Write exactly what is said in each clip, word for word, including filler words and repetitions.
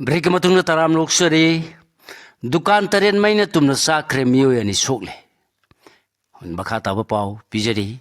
ꯕ꯭ꯔꯦꯛꯀꯤ ꯃꯇꯨꯡꯗ ꯇꯔꯥꯝꯅ ꯑꯣꯛꯆꯔꯤ꯫ ꯗꯨꯀꯥꯟ ꯇꯔꯦꯠ ꯃꯩꯅ ꯇꯨꯝꯅ ꯆꯥꯛꯈ꯭ꯔꯦ, ꯃꯤꯑꯣꯏ ꯑꯅꯤ ꯁꯣꯛꯂꯦ꯫ ꯃꯈꯥ ꯇꯥꯕ ꯄꯥꯎ ꯄꯤꯖꯔꯤ꯫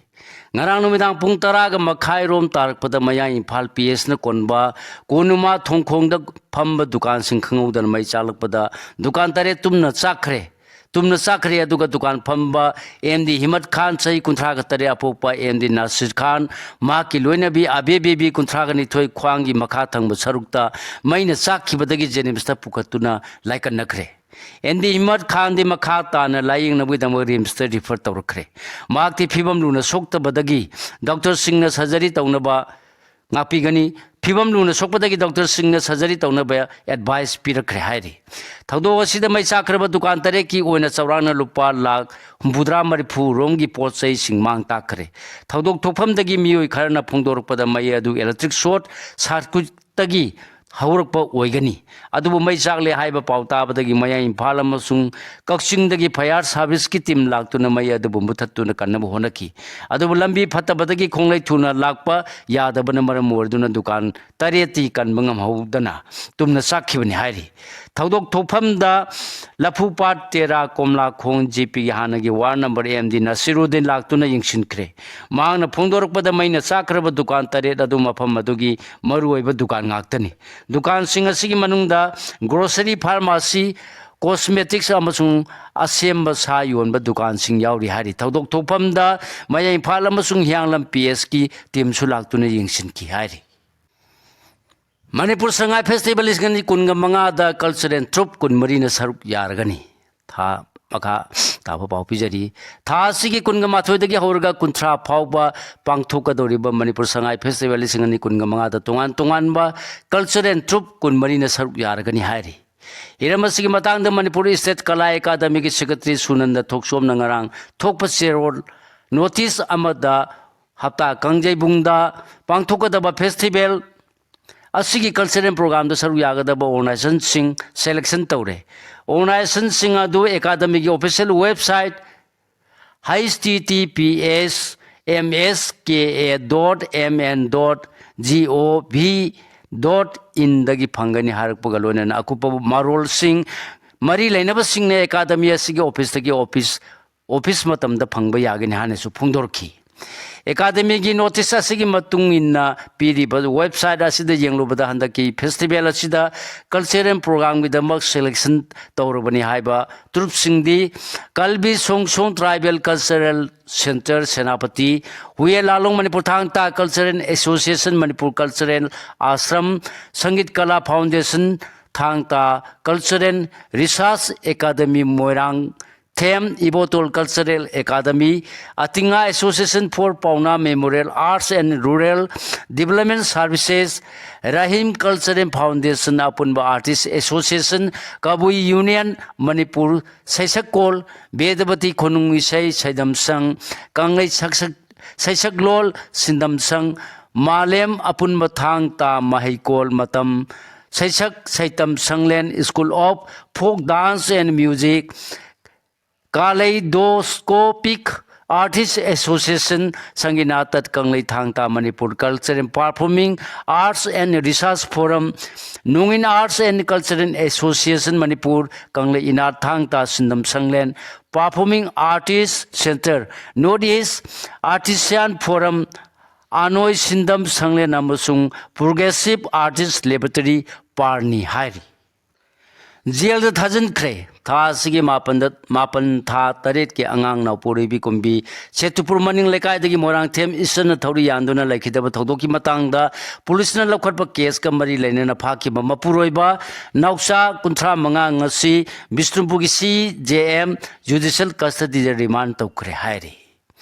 ꯉꯔꯥꯡ ꯅꯨꯃꯤꯗꯥꯡ ꯄꯨꯡ ꯇꯔꯥꯒ ꯃꯈꯥꯏ ꯔꯣꯝ ꯇꯥꯔꯛꯄꯗ ꯃꯌꯥꯏ ꯏꯝꯐꯥꯜ ꯄꯤ ꯑꯦꯁꯅ ꯀꯣꯟꯕ ꯀꯣꯅꯨꯃꯥ ꯊꯣꯡꯈꯣꯡꯗ ꯐꯝꯕ ꯗꯨꯀꯥꯟꯁꯤꯡ ꯈꯪꯍꯧꯗꯅ ꯃꯩ ꯆꯥꯛꯂꯛꯄꯗ ꯗꯨꯀꯥꯟ ꯇꯔꯦꯠ ꯇꯨꯝꯅ ꯆꯥꯛꯈ꯭ꯔꯦ꯫ ꯇꯨꯝꯅ ꯆꯥꯛꯈ꯭ꯔꯦ꯫ ꯑꯗꯨꯒ ꯗꯨꯀꯥꯟ ꯐꯝꯕ ꯑꯦꯝ ꯗꯤ ꯍꯤꯃꯠ ꯈꯥꯟ, ꯆꯍꯤ ꯀꯨꯟꯊ꯭ꯔꯥꯒ ꯇꯔꯦꯠ, ꯑꯄꯣꯛꯄ ꯑꯦꯝ ꯗꯤ ꯅꯥꯁꯤꯔ ꯈꯥꯟ, ꯃꯍꯥꯛꯀꯤ ꯂꯣꯏꯅꯕꯤ ꯑꯕꯦ ꯕꯦꯕꯤ, ꯀꯨꯟꯊ꯭ꯔꯥꯒ ꯅꯤꯊꯣꯏ, ꯈ꯭ꯋꯥꯡꯒꯤ ꯃꯈꯥ ꯊꯪꯕ ꯁꯔꯨꯛꯇ ꯃꯩꯅ ꯆꯥꯛꯈꯤꯕꯗꯒꯤ ꯖꯦꯅꯤꯝꯁꯇ ꯄꯨꯈꯠꯇꯨꯅ ꯂꯥꯏꯀꯠꯅꯈ꯭ꯔꯦ꯫ ꯑꯦꯝ ꯗꯤ ꯍꯤꯃꯠ ꯈꯥꯟꯗꯤ ꯃꯈꯥ ꯇꯥꯅ ꯂꯥꯌꯦꯡꯅꯕꯒꯤꯗꯃꯛ ꯔꯤꯝꯁꯇ ꯔꯤꯐꯔ ꯇꯧꯔꯛꯈ꯭ꯔꯦ꯫ ꯃꯍꯥꯛꯇꯤ ꯐꯤꯕꯝ ꯂꯨꯅ ꯁꯣꯛꯇꯕꯗꯒꯤ ꯗꯣꯛꯇꯔꯁꯤꯡꯅ ꯁꯔꯖꯔꯤ ꯇꯧꯅꯕ ꯉꯥꯛꯄꯤꯒꯅꯤ꯫ ꯐꯤꯕꯝ ꯂꯨꯅ ꯁꯣꯛꯄꯗꯒꯤ ꯗꯣꯛꯇꯔꯁꯤꯡꯅ ꯁꯔꯖꯔꯤ ꯇꯧꯅꯕ ꯑꯦꯗꯚꯥꯏꯁ ꯄꯤꯔꯛꯈ꯭ꯔꯦ ꯍꯥꯏꯔꯤ꯫ ꯊꯧꯗꯣꯛ ꯑꯁꯤꯗ ꯃꯩ ꯆꯥꯛꯈ꯭ꯔꯕ ꯗꯨꯀꯥꯟ ꯇꯔꯦꯠꯀꯤ ꯑꯣꯏꯅ ꯆꯥꯎꯔꯥꯛꯅ ꯂꯨꯄꯥ ꯂꯥꯈ ꯍꯨꯝꯐꯨꯇꯔꯥ ꯃꯔꯤꯐꯨ ꯔꯣꯝꯒꯤ ꯄꯣꯠ ꯆꯩꯁꯤꯡ ꯃꯥꯡ ꯇꯥꯛꯈ꯭ꯔꯦ꯫ ꯊꯧꯗꯣꯛ ꯊꯣꯛꯐꯝꯗꯒꯤ ꯃꯤꯑꯣꯏ ꯈꯔꯅ ꯐꯣꯡꯗꯣꯔꯛꯄꯗ ꯃꯩ ꯑꯗꯨ ꯏꯂꯦꯛꯇ꯭ꯔꯤꯛ ꯁꯣꯔꯠ ꯁꯥꯔꯀ꯭ꯌꯨꯠꯇꯒꯤ ꯍꯧꯔꯛꯄ ꯑꯣꯏꯒꯅꯤ꯫ ꯑꯗꯨꯕꯨ ꯃꯩ ꯆꯥꯛꯂꯦ ꯍꯥꯏꯕ ꯄꯥꯎ ꯇꯥꯕꯗꯒꯤ ꯃꯌꯥꯏ ꯏꯝꯐꯥꯜ ꯑꯃꯁꯨꯡ ꯀꯛꯆꯤꯡꯗꯒꯤ ꯐꯌꯥꯔ ꯁꯥꯔꯚꯤꯁꯀꯤ ꯇꯤꯝ ꯂꯥꯛꯇꯨꯅ ꯃꯩ ꯑꯗꯨꯕꯨ ꯃꯨꯊꯠꯇꯨꯅ ꯀꯟꯅꯕ ꯍꯣꯠꯅꯈꯤ꯫ ꯑꯗꯨꯕꯨ ꯂꯝꯕꯤ ꯐꯠꯇꯕꯗꯒꯤ ꯈꯣꯡꯂꯩ ꯊꯨꯅ ꯂꯥꯛꯄ ꯌꯥꯗꯕꯅ ꯃꯔꯝ ꯑꯣꯏꯔꯗꯨꯅ ꯗꯨꯀꯥꯟ ꯇꯔꯦꯠꯇꯤ ꯀꯟꯕ ꯉꯝꯍꯧꯗꯅ ꯇꯨꯝꯅ ꯆꯥꯛꯈꯤꯕꯅꯤ ꯍꯥꯏꯔꯤ꯫ ꯊꯧꯗꯣꯛ ꯊꯣꯛꯐꯝꯗ ꯂꯐꯨꯄꯥꯠ ꯇꯦꯔꯥ ꯀꯣꯝꯂꯥꯈꯣꯡ ꯖꯤ ꯄꯤꯒꯤ ꯍꯥꯟꯅꯒꯤ ꯋꯥꯔꯗ ꯅꯝꯕꯔ ꯑꯦꯝ ꯗꯤ ꯅꯁꯤꯔꯨꯗꯤꯟ ꯂꯥꯛꯇꯨꯅ ꯌꯦꯡꯁꯤꯟꯈ꯭ꯔꯦ꯫ ꯃꯍꯥꯛꯅ ꯐꯣꯡꯗꯣꯔꯛꯄꯗ ꯃꯩꯅ ꯆꯥꯛꯈ꯭ꯔꯕ ꯗꯨꯀꯥꯟ ꯇꯔꯦꯠ ꯑꯗꯨ ꯃꯐꯝ ꯑꯗꯨꯒꯤ ꯃꯔꯨꯑꯣꯏꯕ ꯗꯨꯀꯥꯟ ꯉꯥꯛꯇꯅꯤ꯫ ꯗꯨꯀꯥꯟꯁꯤꯡ ꯑꯁꯤꯒꯤ ꯃꯅꯨꯡꯗ ꯒ꯭ꯔꯣꯁꯔꯤ, ꯐꯥꯔꯃꯥꯁꯤ, ꯀꯣꯁꯃꯦꯇꯤꯛꯁ ꯑꯃꯁꯨꯡ ꯑꯁꯦꯝꯕ ꯁꯥ ꯌꯣꯟꯕ ꯗꯨꯀꯥꯟꯁꯤꯡ ꯌꯥꯎꯔꯤ ꯍꯥꯏꯔꯤ꯫ ꯊꯧꯗꯣꯛ ꯊꯣꯛꯐꯝꯗ ꯃꯌꯥꯏ ꯏꯝꯐꯥꯜ ꯑꯃꯁꯨꯡ ꯍꯤꯌꯥꯡꯂꯝ ꯄꯤ ꯑꯦꯁꯀꯤ ꯇꯤꯝꯁꯨ ꯂꯥꯛꯇꯨꯅ ꯌꯦꯡꯁꯤꯟꯈꯤ ꯍꯥꯏꯔꯤ꯫ ꯃꯅꯤꯄꯨꯔ ꯁꯉꯥꯏ ꯐꯦꯁꯇꯤꯚꯦꯜ ꯂꯤꯁꯤꯡ ꯑꯅꯤ ꯀꯨꯟꯒ ꯃꯉꯥꯗ ꯀꯜꯆꯔꯦꯜ ꯇ꯭ꯔꯨꯞ ꯀꯨꯟꯃꯔꯤꯅ ꯁꯔꯨꯛ ꯌꯥꯔꯒꯅꯤ꯫ ꯊꯥ ꯃꯈꯥ ꯇꯥꯕ ꯄꯥꯎ ꯄꯤꯖꯔꯤ꯫ ꯊꯥ ꯑꯁꯤꯒꯤ ꯀꯨꯟꯒ ꯃꯥꯊꯣꯏꯗꯒꯤ ꯍꯧꯔꯒ ꯀꯨꯟꯊ꯭ꯔꯥ ꯐꯥꯎꯕ ꯄꯥꯡꯊꯣꯛꯀꯗꯧꯔꯤꯕ ꯃꯅꯤꯄꯨꯔ ꯁꯉꯥꯏ ꯐꯦꯁꯇꯤꯚꯦꯜ ꯂꯤꯁꯤꯡ ꯑꯅꯤ ꯀꯨꯟꯒ ꯃꯉꯥꯗ ꯇꯣꯉꯥꯟ ꯇꯣꯉꯥꯟꯕ ꯀꯜꯆꯔꯦꯜ ꯇ꯭ꯔꯨꯞ ꯀꯨꯟꯃꯔꯤꯅ ꯁꯔꯨꯛ ꯌꯥꯔꯒꯅꯤ ꯍꯥꯏꯔꯤ꯫ ꯍꯤꯔꯝ ꯑꯁꯤꯒꯤ ꯃꯇꯥꯡꯗ ꯃꯅꯤꯄꯨꯔ ꯏꯁꯇꯦꯠ ꯀꯂꯥ ꯑꯦꯀꯥꯗꯃꯤꯒꯤ ꯁꯦꯀ꯭ꯔꯦꯇꯔꯤ ꯁꯨꯅꯟꯗ ꯊꯣꯛꯆꯣꯝꯅ ꯉꯔꯥꯡ ꯊꯣꯛꯄ ꯆꯦꯔꯣꯜ ꯅꯣꯇꯤꯁ ꯑꯃꯗ ꯍꯞꯇꯥ ꯀꯥꯡꯖꯩꯕꯨꯡꯗ ꯄꯥꯡꯊꯣꯛꯀꯗꯕ ꯐꯦꯁꯇꯤꯚꯦꯜ ꯑꯁꯤꯒꯤ ꯀꯜꯆꯔꯦꯜ ꯄ꯭ꯔꯣꯒ꯭ꯔꯥꯝꯗ ꯁꯔꯨꯛ ꯌꯥꯒꯗꯕ ꯑꯣꯔꯒꯅꯥꯏꯖꯦꯁꯟꯁꯤꯡ ꯁꯦꯂꯦꯛꯁꯟ ꯇꯧꯔꯦ꯫ ꯑꯣꯔꯒꯅꯥꯏꯖꯦꯁꯟꯁꯤꯡ ꯑꯗꯨ ꯑꯦꯀꯥꯗꯃꯤꯒꯤ official website H T T P S M S K A dot M N dot G O V dot ꯏꯟꯗꯒꯤ ꯐꯪꯒꯅꯤ ꯍꯥꯏꯔꯛꯄꯒ ꯂꯣꯏꯅꯅ ꯑꯀꯨꯞꯄ ꯃꯔꯣꯜꯁꯤꯡ ꯃꯔꯤ ꯂꯩꯅꯕꯁꯤꯡꯅ ꯑꯦꯀꯥꯗꯃꯤ ꯑꯁꯤꯒꯤ ꯑꯣꯐꯤꯁꯇꯒꯤ ꯑꯣꯐꯤꯁ ꯑꯣꯐꯤꯁ ꯃꯇꯝꯗ ꯐꯪꯕ ꯌꯥꯒꯅꯤ ꯍꯥꯏꯅꯁꯨ ꯐꯣꯡꯗꯣꯔꯛꯈꯤ꯫ ꯑꯦꯀꯥꯗꯃꯤꯒꯤ ꯅꯣꯇꯤꯁ ꯑꯁꯤꯒꯤ ꯃꯇꯨꯡ ꯏꯟꯅ ꯄꯤꯔꯤꯕ ꯋꯦꯕꯁꯥꯏꯠ ꯑꯁꯤꯗ ꯌꯦꯡꯂꯨꯕꯗ ꯍꯟꯗꯛꯀꯤ ꯐꯦꯁꯇꯤꯚꯦꯜ ꯑꯁꯤꯗ ꯀꯜꯆꯔꯦꯜ ꯄ꯭ꯔꯣꯒ꯭ꯔꯥꯝꯒꯤꯗꯃꯛ ꯁꯦꯂꯦꯛꯁꯟ ꯇꯧꯔꯕꯅꯤ ꯍꯥꯏꯕ ꯇ꯭ꯔꯨꯞꯁꯤꯡꯗꯤ ꯀꯜꯕꯤ Songsong tribal cultural centre Senapati, Huiye Lalong Manipur Thang Ta cultural association Manipur cultural ashram, Sangeet Kala foundation Thang Ta, cultural research academy Moirang, Them Ibotol cultural academy, Atinga association for Paona memorial arts and rural development services, Rahim cultural foundation, ꯑꯄꯨꯟꯕ artist association, Kabui union Manipur, ꯁꯩꯁꯛꯀꯣꯜ, ꯕꯦꯗꯕꯇꯤ ꯈꯨꯅꯨꯡ ꯏꯁꯩ ꯁꯩꯗꯝ ꯁꯪ, ꯀꯪꯂꯩ ꯁꯛꯁꯛ ꯁꯩꯁꯛꯂꯣꯜ ꯁꯤꯟꯗꯝ ꯁꯪ, ꯃꯥꯂꯦꯝ ꯑꯄꯨꯟꯕ ꯊꯥꯡ ꯇꯥ ꯃꯍꯩꯀꯣꯜ ꯃꯇꯝ, ꯁꯩꯁꯛ ꯁꯩꯇꯝ ꯁꯪꯂꯦꯟ, School of Folk Dance and Music, Kaleidoscopic Artist Association, Sanginatat Kanglei Thang Ta Manipur Culture and Performing Arts and Research Forum, Nungin Arts and Cultural Association Manipur, Kanglei Inat Thang Ta Sindam Sanglen, Performing Artist Center, North East Artisan Forum, ꯑꯅꯣꯏ ꯁꯤꯟꯗꯝ ꯁꯪꯂꯦꯟ ꯑꯃꯁꯨꯡ Progressive Artist Laboratory ꯄꯥꯔꯅꯤ ꯍꯥꯏꯔꯤ꯫ ꯖꯦꯜꯗ ꯊꯥꯖꯤꯟꯈ꯭ꯔꯦ꯫ ꯊꯥ ꯑꯁꯤꯒꯤ ꯃꯥꯄꯟꯗ, ꯃꯥꯄꯟ ꯊꯥ ꯇꯔꯦꯠꯀꯤ ꯑꯉꯥꯡ ꯅꯥꯎꯄꯣꯔꯤꯕꯤ ꯀꯨꯝꯕꯤ ꯁꯦꯇꯨꯄꯨꯔ ꯃꯅꯤꯡ ꯂꯩꯀꯥꯏꯗꯒꯤ ꯃꯣꯏꯔꯥꯡꯊꯦꯝ ꯏꯁꯟꯅ ꯊꯧꯔꯤ ꯌꯥꯟꯗꯨꯅ ꯂꯩꯈꯤꯗꯕ ꯊꯧꯗꯣꯛꯀꯤ ꯃꯇꯥꯡꯗ ꯄꯨꯂꯤꯁꯅ ꯂꯧꯈꯠꯄ ꯀꯦꯁꯀ ꯃꯔꯤ ꯂꯩꯅꯅ ꯐꯥꯈꯤꯕ ꯃꯄꯨꯔꯣꯏꯕ ꯅꯥꯎꯆꯥ ꯀꯨꯟꯊ꯭ꯔꯥ ꯃꯉꯥ ꯉꯁꯤ ꯕꯤꯁꯅꯨꯄꯨꯔꯒꯤ ꯁꯤ ꯖꯦ ꯑꯦꯝ ꯖꯨꯗꯤꯁꯤꯌꯦꯜ ꯀꯁꯇꯗꯤꯗ ꯔꯤꯃꯥꯟ ꯇꯧꯈ꯭ꯔꯦ ꯍꯥꯏꯔꯤ꯫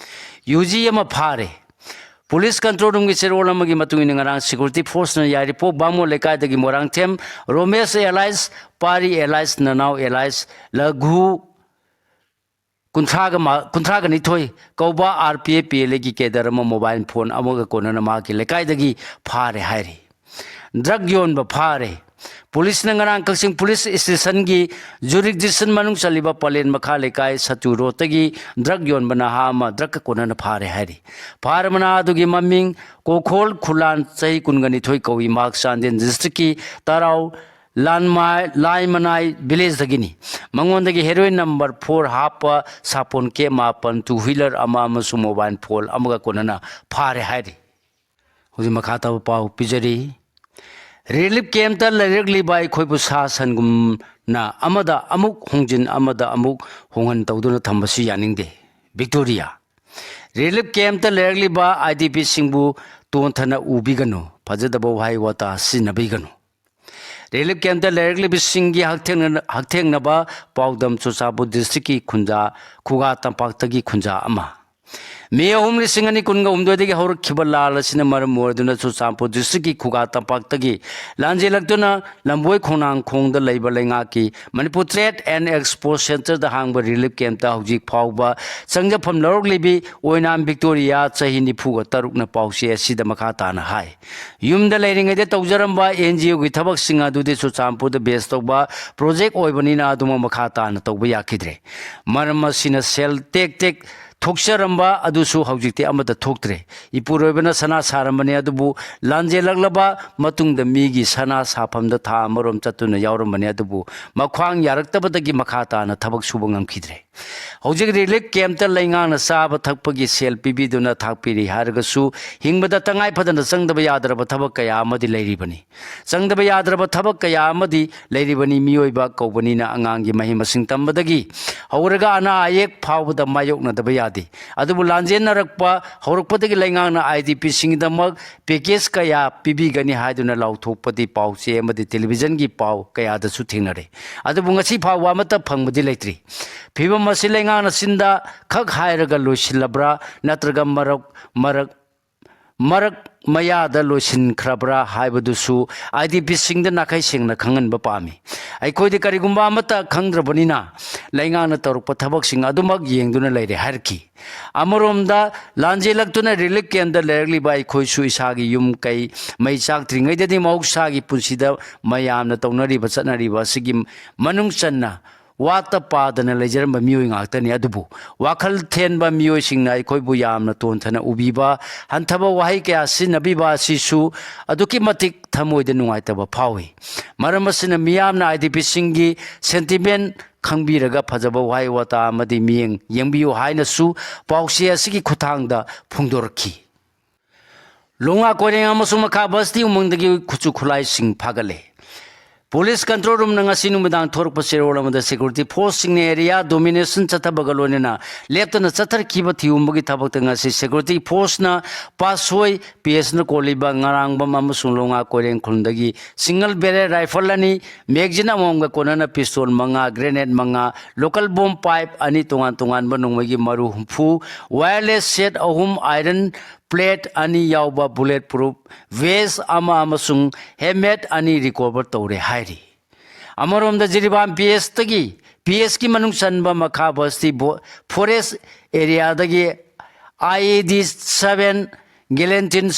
ꯌꯨ ꯖꯤ ꯑꯃ ꯐꯥꯔꯦ꯫ ꯄꯨꯂꯤꯁ ꯀꯟꯇ꯭ꯔꯣꯜ ꯔꯨꯝꯒꯤ ꯆꯦꯔꯣꯜ ꯑꯃꯒꯤ ꯃꯇꯨꯡ ꯏꯟꯅ ꯉꯔꯥꯡ ꯁꯦꯀ꯭ꯌꯨꯔꯤꯇꯤ ꯐꯣꯔꯁꯅ ꯌꯥꯏꯔꯤꯄꯣꯛ ꯕꯥꯃꯣꯟ ꯂꯩꯀꯥꯏꯗꯒꯤ ꯃꯣꯏꯔꯥꯡꯊꯦꯝ ꯔꯣꯃꯦꯁ ꯑꯦꯂꯥꯏꯁ, ꯄꯥꯔꯤ ꯑꯦꯂꯥꯏꯁ, ꯅꯅꯥꯎ ꯑꯦꯂꯥꯏꯁ, ꯂꯘꯨ ꯀꯨꯟꯊ꯭ꯔꯥꯒ ꯃꯥ-, ꯀꯨꯟꯊ꯭ꯥꯒ ꯅꯤꯊꯣꯏ ꯀꯧꯕ R P F P L ꯑꯦꯒꯤ ꯀꯦꯗꯔ ꯑꯃ ꯃꯣꯕꯥꯏꯜ ꯐꯣꯟ ꯑꯃꯒ ꯀꯣꯟꯅꯅ ꯃꯍꯥꯛꯀꯤ ꯂꯩꯀꯥꯏꯗꯒꯤ ꯐꯥꯔꯦ ꯍꯥꯏꯔꯤ꯫ ꯗ꯭ꯔꯒ ꯌꯣꯟꯕ ꯐꯥꯔꯦ꯫ ꯄꯨꯂꯤꯁꯅ ꯉꯔꯥꯡ ꯀꯛꯆꯤꯡ ꯄꯨꯂꯤꯁ ꯁ꯭ꯇꯦꯁꯟꯒꯤ ꯖꯨꯔꯤꯁꯗꯤꯛꯁꯟ ꯃꯅꯨꯡ ꯆꯜꯂꯤꯕ ꯄꯂꯦꯟ ꯃꯈꯥ ꯂꯩꯀꯥꯏ ꯁꯆꯨ ꯔꯣꯗꯇꯒꯤ ꯗ꯭ꯔꯒ ꯌꯣꯟꯕ ꯅꯍꯥ ꯑꯃ ꯗ꯭ꯔꯒꯀ ꯀꯣꯟꯅꯅ ꯐꯥꯔꯦ ꯍꯥꯏꯔꯤ꯫ ꯐꯥꯔꯕ ꯅꯍꯥ ꯑꯗꯨꯒꯤ ꯃꯃꯤꯡ ꯀꯣꯈꯣꯜ ꯈꯨꯂꯥꯟ, ꯆꯍꯤ ꯀꯨꯟꯒ ꯅꯤꯊꯣꯏ ꯀꯧꯏ꯫ ꯃꯍꯥꯛ ꯆꯥꯟꯗꯦꯜ ꯗꯤꯁꯇ꯭ꯔꯤꯛꯀꯤ ꯇꯔꯥꯎ ꯂꯥꯟꯃꯥꯏ-, ꯂꯥꯏꯃꯅꯥꯏ ꯚꯤꯂꯦꯖꯇꯒꯤꯅꯤ꯫ ꯃꯉꯣꯟꯗꯒꯤ ꯍꯦꯔꯣꯏꯟ ꯅꯝꯕꯔ ꯐꯣꯔ ꯍꯥꯞꯄ ꯁꯥꯄꯣꯟ ꯀꯦꯞ ꯃꯥꯄꯟ, ꯇꯨ ꯋꯤꯂꯔ ꯑꯃ ꯑꯃꯁꯨꯡ ꯃꯣꯕꯥꯏꯜ ꯐꯣꯟ ꯑꯃꯒ ꯀꯣꯟꯅꯅ ꯐꯥꯔꯦ ꯍꯥꯏꯔꯤ꯫ ꯍꯧꯖꯤꯛ ꯃꯈꯥ ꯇꯥꯕ ꯄꯥꯎ ꯄꯤꯖꯔꯤ꯫ ꯔꯤꯂꯤꯐ ꯀꯦꯝꯞꯇ ꯂꯩꯔꯛꯂꯤꯕ ꯑꯩꯈꯣꯏꯕꯨ ꯁꯥ ꯁꯟꯒꯨꯝꯅ ꯑꯃꯗ ꯑꯃꯨꯛ ꯍꯣꯡꯖꯤꯟ ꯑꯃꯗ ꯑꯃꯨꯛ ꯍꯣꯡꯍꯟ ꯇꯧꯗꯨꯅ ꯊꯝꯕꯁꯤ ꯌꯥꯅꯤꯡꯗꯦ꯫ ꯚꯤꯛꯇꯣꯔꯤꯌꯥ꯫ ꯔꯤꯂꯤꯐ ꯀꯦꯝꯞꯇ ꯂꯩꯔꯛꯂꯤꯕ ꯑꯥꯏ ꯗꯤ ꯄꯤꯁꯤꯡꯕꯨ ꯇꯣꯟꯊꯅ ꯎꯕꯤꯒꯅꯨ, ꯐꯖꯗꯕ ꯋꯥꯍꯩ ꯋꯥꯇꯥ ꯁꯤꯖꯤꯟꯅꯕꯤꯒꯅꯨ꯫ ꯔꯤꯂꯤꯐ ꯀꯦꯝꯞꯇ ꯂꯩꯔꯛꯂꯤꯕꯁꯤꯡꯒꯤ ꯍꯛꯊꯦꯡꯅ-, ꯍꯛꯊꯦꯡꯅꯕ ꯄꯥꯎꯗꯝ ꯆꯨꯔꯆꯥꯟꯄꯨꯔ ꯗꯤꯁꯇ꯭ꯔꯤꯛꯀꯤ ꯈꯨꯟꯖꯥ, ꯈꯨꯒꯥ ꯇꯝꯄꯥꯛꯇꯒꯤ ꯈꯨꯟꯖꯥ ꯑꯃ꯫ ꯃꯦ ꯑꯍꯨꯝ, ꯂꯤꯁꯤꯡ ꯑꯅꯤ ꯀꯨꯟꯒ ꯍꯨꯝꯗꯣꯏꯗꯒꯤ ꯍꯧꯔꯛꯈꯤꯕ ꯂꯥꯜ ꯑꯁꯤꯅ ꯃꯔꯝ ꯑꯣꯏꯗꯨꯅ ꯆꯨꯔꯆꯥꯟꯄꯨꯔ ꯗꯤꯁꯇ꯭ꯔꯤꯛꯀꯤ ꯈꯨꯒꯥ ꯇꯝꯄꯥꯛꯇꯒꯤ ꯂꯥꯟꯖꯦꯜꯂꯛꯇꯨꯅ ꯂꯝꯕꯣꯏ ꯈꯣꯡꯅꯥꯡꯈꯣꯡꯗ ꯂꯩꯕ ꯂꯩꯉꯥꯛꯀꯤ ꯃꯅꯤꯄꯨꯔ ꯇ꯭ꯔꯦꯗ ꯑꯦꯟ ꯑꯦꯛꯁꯄꯣ ꯁꯦꯟꯇꯔꯗ ꯍꯥꯡꯕ ꯔꯤꯂꯤꯐ ꯀꯦꯝꯞꯇ ꯍꯧꯖꯤꯛ ꯐꯥꯎꯕ ꯆꯪꯖꯐꯝ ꯂꯧꯔꯛꯂꯤꯕꯤ ꯑꯣꯏꯅꯥꯝ ꯚꯤꯛꯇꯣꯔꯤꯌꯥ, ꯆꯍꯤ ꯅꯤꯐꯨꯒ ꯇꯔꯨꯛꯅ ꯄꯥꯎꯆꯦ ꯑꯁꯤꯗ ꯃꯈꯥ ꯇꯥꯅ ꯍꯥꯏ꯫ ꯌꯨꯝꯗ ꯂꯩꯔꯤꯉꯩꯗ ꯇꯧꯖꯔꯝꯕ ꯑꯦꯟ ꯖꯤ ꯑꯣꯒꯤ ꯊꯕꯛꯁꯤꯡ ꯑꯗꯨꯗꯤ ꯆꯨꯔꯆꯥꯟꯄꯨꯔꯗ ꯕꯦꯁ ꯇꯧꯕ ꯄ꯭ꯔꯣꯖꯦꯛ ꯑꯣꯏꯕꯅꯤꯅ ꯑꯗꯨꯃꯛ ꯃꯈꯥ ꯇꯥꯅ ꯇꯧꯕ ꯌꯥꯈꯤꯗ꯭ꯔꯦ꯫ ꯃꯔꯝ ꯑꯁꯤꯅ ꯁꯦꯜ ꯇꯦꯛ ꯇꯦꯛ ꯊꯣꯛꯆꯔꯝꯕ ꯑꯗꯨꯁꯨ ꯍꯧꯖꯤꯛꯇꯤ ꯑꯃꯠꯇ ꯊꯣꯛꯇ꯭ꯔꯦ꯫ ꯏꯄꯨꯔꯣꯏꯕꯅ ꯁꯅꯥ ꯁꯥꯔꯝꯕꯅꯤ, ꯑꯗꯨꯕꯨ ꯂꯥꯟꯖꯦꯜꯂꯛꯂꯕ ꯃꯇꯨꯡꯗ ꯃꯤꯒꯤ ꯁꯅꯥ ꯁꯥꯐꯝꯗ ꯊꯥ ꯑꯃꯔꯣꯝ ꯆꯠꯇꯨꯅ ꯌꯥꯎꯔꯝꯕꯅꯤ, ꯑꯗꯨꯕꯨ ꯃꯈ꯭ꯋꯥꯡ ꯌꯥꯔꯛꯇꯕꯗꯒꯤ ꯃꯈꯥ ꯇꯥꯅ ꯊꯕꯛ ꯁꯨꯕ ꯉꯝꯈꯤꯗ꯭ꯔꯦ꯫ ꯍꯧꯖꯤꯛ ꯔꯤꯂꯤꯐ ꯀꯦꯝꯞꯇ ꯂꯩꯉꯥꯛꯅ ꯆꯥꯕ ꯊꯛꯄꯒꯤ ꯁꯦꯜ ꯄꯤꯕꯤꯗꯨꯅ ꯊꯥꯛꯄꯤꯔꯤ ꯍꯥꯏꯔꯒꯁꯨ ꯍꯤꯡꯕꯗ ꯇꯉꯥꯏ ꯐꯗꯅ ꯆꯪꯗꯕ ꯌꯥꯗ꯭ꯔꯕ ꯊꯕꯛ ꯀꯌꯥ ꯑꯃꯗꯤ ꯂꯩꯔꯤꯕꯅꯤ꯫ ꯆꯪꯗꯕ ꯌꯥꯗ꯭ꯔꯕ ꯊꯕꯛ ꯀꯌꯥ ꯑꯃꯗꯤ ꯂꯩꯔꯤꯕꯅꯤ꯫ ꯃꯤꯑꯣꯏꯕ ꯀꯧꯕꯅꯤꯅ ꯑꯉꯥꯡꯒꯤ ꯃꯍꯩ ꯃꯁꯤꯡ ꯇꯝꯕꯗꯒꯤ ꯍꯧꯔꯒ ꯑꯅꯥ ꯑꯌꯦꯛ ꯐꯥꯎꯕꯗ ꯃꯥꯌꯣꯛꯅꯗꯕ ꯌꯥꯗꯦ꯫ ꯑꯗꯨꯕꯨ ꯂꯥꯟꯖꯦꯟꯅꯔꯛꯄ ꯍꯧꯔꯛꯄꯗꯒꯤ ꯂꯩꯉꯥꯛꯅ ꯑꯥꯏ ꯗꯤ ꯄꯤꯁꯤꯡꯒꯤꯗꯃꯛ ꯄꯦꯀꯦꯖ ꯀꯌꯥ ꯄꯤꯕꯤꯒꯅꯤ ꯍꯥꯏꯗꯨꯅ ꯂꯥꯎꯊꯣꯛꯄꯗꯤ ꯄꯥꯎꯆꯦ ꯑꯃꯗꯤ ꯇꯦꯂꯤꯚꯤꯖꯟꯒꯤ ꯄꯥꯎ ꯀꯌꯥꯗꯁꯨ ꯊꯦꯡꯅꯔꯦ꯫ ꯑꯗꯨꯕꯨ ꯉꯁꯤ ꯐꯥꯎꯕ ꯑꯃꯠꯇ ꯐꯪꯕꯗꯤ ꯂꯩꯇ꯭ꯔꯤ꯫ ꯐꯤꯕꯝ ꯑꯁꯤ ꯂꯩꯉꯥꯛꯅ ꯆꯤꯟꯗ ꯈꯛ ꯍꯥꯏꯔꯒ ꯂꯣꯏꯁꯤꯜꯂꯕ꯭ꯔꯥ, ꯅꯠꯇ꯭ꯔꯒ ꯃꯔꯛ, ꯃꯔꯛ, ꯃꯔꯛ ꯃꯌꯥꯗ ꯂꯣꯏꯁꯤꯟꯈ꯭ꯔꯕ꯭ꯔꯥ ꯍꯥꯏꯕꯗꯨꯁꯨ ꯑꯥꯏ ꯗꯤ ꯄꯤꯁꯤꯡꯗ ꯅꯥꯈꯩ ꯁꯦꯡꯅ ꯈꯪꯍꯟꯕ ꯄꯥꯝꯃꯤ꯫ ꯑꯩꯈꯣꯏꯗꯤ ꯀꯔꯤꯒꯨꯝꯕ ꯑꯃꯠꯇ ꯈꯪꯗ꯭ꯔꯕꯅꯤꯅ, ꯂꯩꯉꯥꯛꯅ ꯇꯧꯔꯛꯄ ꯊꯕꯛꯁꯤꯡ ꯑꯗꯨꯃꯛ ꯌꯦꯡꯗꯨꯅ ꯂꯩꯔꯦ ꯍꯥꯏꯔꯛꯈꯤ꯫ ꯑꯃꯔꯣꯝꯗ, ꯂꯥꯟꯖꯦꯜꯂꯛꯇꯨꯅ ꯔꯤꯂꯤꯐ ꯀꯦꯝꯗ ꯂꯩꯔꯛꯂꯤꯕ ꯑꯩꯈꯣꯏꯁꯨ ꯏꯁꯥꯒꯤ ꯌꯨꯝ ꯀꯩ ꯃꯩ ꯆꯥꯛꯇ꯭ꯔꯤꯉꯩꯗꯗꯤ ꯃꯍꯧꯁꯥꯒꯤ ꯄꯨꯟꯁꯤꯗ ꯃꯌꯥꯝꯅ ꯇꯧꯅꯔꯤꯕ ꯆꯠꯅꯔꯤꯕ ꯑꯁꯤꯒꯤ ꯃꯅꯨꯡ ꯆꯟꯅ ꯋꯥꯠꯇ ꯄꯥꯗꯅ ꯂꯩꯖꯔꯝꯕ ꯃꯤꯑꯣꯏ ꯉꯥꯛꯇꯅꯤ꯫ ꯑꯗꯨꯕꯨ ꯋꯥꯈꯜ ꯊꯦꯟꯕ ꯃꯤꯑꯣꯏꯁꯤꯡꯅ ꯑꯩꯈꯣꯏꯕꯨ ꯌꯥꯝꯅ ꯇꯣꯟꯊꯅ ꯎꯕꯤꯕ, ꯍꯟꯊꯕ ꯋꯥꯍꯩ ꯀꯌꯥ ꯁꯤꯖꯤꯟꯅꯕꯤꯕ ꯑꯁꯤꯁꯨ ꯑꯗꯨꯛꯀꯤ ꯃꯇꯤꯛ ꯊꯃꯣꯏꯗ ꯅꯨꯡꯉꯥꯏꯇꯕ ꯐꯥꯎꯏ꯫ ꯃꯔꯝ ꯑꯁꯤꯅ, ꯃꯤꯌꯥꯝꯅ ꯑꯥꯏ ꯗꯤ ꯄꯤꯁꯤꯡꯒꯤ ꯁꯦꯟꯇꯤꯃꯦꯟ ꯈꯪꯕꯤꯔꯒ ꯐꯖꯕ ꯋꯥꯍꯩ ꯋꯥꯇꯥ ꯑꯃꯗꯤ ꯃꯤꯠꯌꯦꯡ ꯌꯦꯡꯕꯤꯌꯨ ꯍꯥꯏꯅꯁꯨ ꯄꯥꯎꯆꯦ ꯑꯁꯤꯒꯤ ꯈꯨꯠꯊꯥꯡꯗ ꯐꯣꯡꯗꯣꯔꯛꯈꯤ꯫ ꯂꯣꯉꯥ ꯀꯣꯏꯔꯦꯡ ꯑꯃꯁꯨꯡ ꯃꯈꯥ ꯕꯁꯇꯤ ꯎꯃꯪꯗꯒꯤ ꯈꯨꯠꯁꯨ ꯈꯨꯠꯂꯥꯏꯁꯤꯡ ꯐꯥꯒꯠꯂꯦ꯫ ꯄꯨꯂꯤꯁ ꯀꯟꯇ꯭ꯔꯣꯜ ꯔꯨꯝꯅ ꯉꯁꯤ ꯅꯨꯃꯤꯗꯥꯡ ꯊꯣꯔꯛꯄ ꯆꯦꯔꯣꯜ ꯑꯃꯗ ꯁꯦꯀ꯭ꯌꯨꯔꯤꯇꯤ ꯐꯣꯔꯁꯁꯤꯡꯅ ꯑꯦꯔꯤꯌꯥ ꯗꯣꯃꯤꯅꯦꯁꯟ ꯆꯠꯊꯕꯒ ꯂꯣꯏꯅꯅ ꯂꯦꯞꯇꯅ ꯆꯠꯊꯔꯛꯈꯤꯕ ꯊꯤꯑꯣꯝꯕꯒꯤ ꯊꯕꯛꯇ ꯉꯁꯤ ꯁꯦꯀ꯭ꯌꯨꯔꯤꯇꯤ ꯐꯣꯔꯁꯅ ꯄꯥꯁꯣꯏ ꯄꯤ ꯑꯦꯁꯅ ꯀꯣꯜꯂꯤꯕ ꯉꯔꯥꯡꯕꯝ ꯑꯃꯁꯨꯡ ꯂꯣꯉꯥ ꯀꯣꯏꯔꯦꯡ ꯈꯨꯜꯗꯒꯤ ꯁꯤꯡꯒꯜ ꯕꯦꯔꯦꯜ ꯔꯥꯏꯐꯜ ꯑꯅꯤ, ꯃꯦꯒꯖꯤꯟ ꯑꯃꯃꯝꯒ ꯀꯣꯟꯅꯅ ꯄꯤꯁꯇꯣꯜ ꯃꯉꯥ, ꯒ꯭ꯔꯦꯅꯦꯗ ꯃꯉꯥ, ꯂꯣꯀꯦꯜ ꯕꯣꯝ ꯄꯥꯏꯞ ꯑꯅꯤ, ꯇꯣꯉꯥꯟ ꯇꯣꯉꯥꯟꯕ ꯅꯣꯡꯃꯩꯒꯤ ꯃꯔꯨ ꯍꯨꯝꯐꯨ, ꯋꯥꯌꯔꯂꯦꯁ ꯁꯦꯠ ꯑꯍꯨꯝ, ꯑꯥꯏꯔꯟ ꯄ꯭ꯂꯦꯠ ꯑꯅꯤ ꯌꯥꯎꯕ ꯕꯨꯂꯦꯠ ꯄ꯭ꯔꯨꯐ ꯚꯦꯁ ꯑꯃ ꯑꯃꯁꯨꯡ ꯍꯦꯜꯃꯦꯠ ꯑꯅꯤ ꯔꯤꯀꯣꯚꯔ ꯇꯧꯔꯦ ꯍꯥꯏꯔꯤ꯫ ꯑꯃꯔꯣꯝꯗ, ꯖꯤꯔꯤꯕꯥꯝ ꯄꯤ ꯑꯦꯁꯇꯒꯤ, ꯄꯤ ꯑꯦꯁꯀꯤ ꯃꯅꯨꯡ ꯆꯟꯕ ꯃꯈꯥ ꯕꯁꯇꯤ ꯕꯣ-, ꯐꯣꯔꯦꯁ ꯑꯦꯔꯤꯌꯥꯗꯒꯤ ꯑꯥꯏ ꯏ ꯗꯤ ꯁꯚꯦꯟ, ꯒꯦꯂꯦꯟꯇꯤꯟ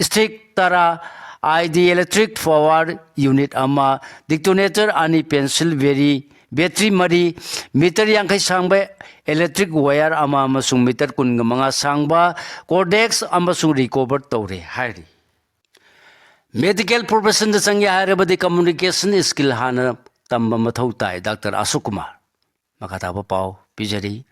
ꯏꯁꯇꯤꯛ ꯇꯔꯥ, I D electric power unit ꯑꯃ, ꯗꯤꯇꯣꯅꯦꯇꯔ ꯑꯅꯤ, ꯄꯦꯟꯁꯤꯜ ꯕꯦꯔꯤ, ꯕꯦꯇ꯭ꯔꯤ ꯃꯔꯤ, ꯃꯤꯇꯔ ꯌꯥꯡꯈꯩ ꯁꯥꯡꯕ ꯏꯂꯦꯛꯇ꯭ꯔꯤꯛ ꯋꯥꯌꯔ ꯑꯃ ꯑꯃꯁꯨꯡ ꯃꯤꯇꯔ ꯀꯨꯟꯒ ꯃꯉꯥ ꯁꯥꯡꯕ ꯀꯣꯔꯗꯦꯛꯁ ꯑꯃꯁꯨꯡ ꯔꯤꯀꯣꯚꯔ ꯇꯧꯔꯦ ꯍꯥꯏꯔꯤ꯫ ꯃꯦꯗꯤꯀꯦꯜ ꯄ꯭ꯔꯣꯐꯦꯁꯟꯗ ꯆꯪꯒꯦ ꯍꯥꯏꯔꯕꯗꯤ ꯀꯝꯃ꯭ꯌꯨꯅꯤꯀꯦꯁꯟ ꯁ꯭ꯀꯤꯜ ꯍꯥꯟꯅ ꯇꯝꯕ ꯃꯊꯧ ꯇꯥꯏ, ꯗꯥꯛꯇꯔ ꯑꯁꯣꯛ ꯀꯨꯃꯥꯔ꯫ ꯃꯈꯥ ꯇꯥꯕ ꯄꯥꯎ ꯄꯤꯖꯔꯤ꯫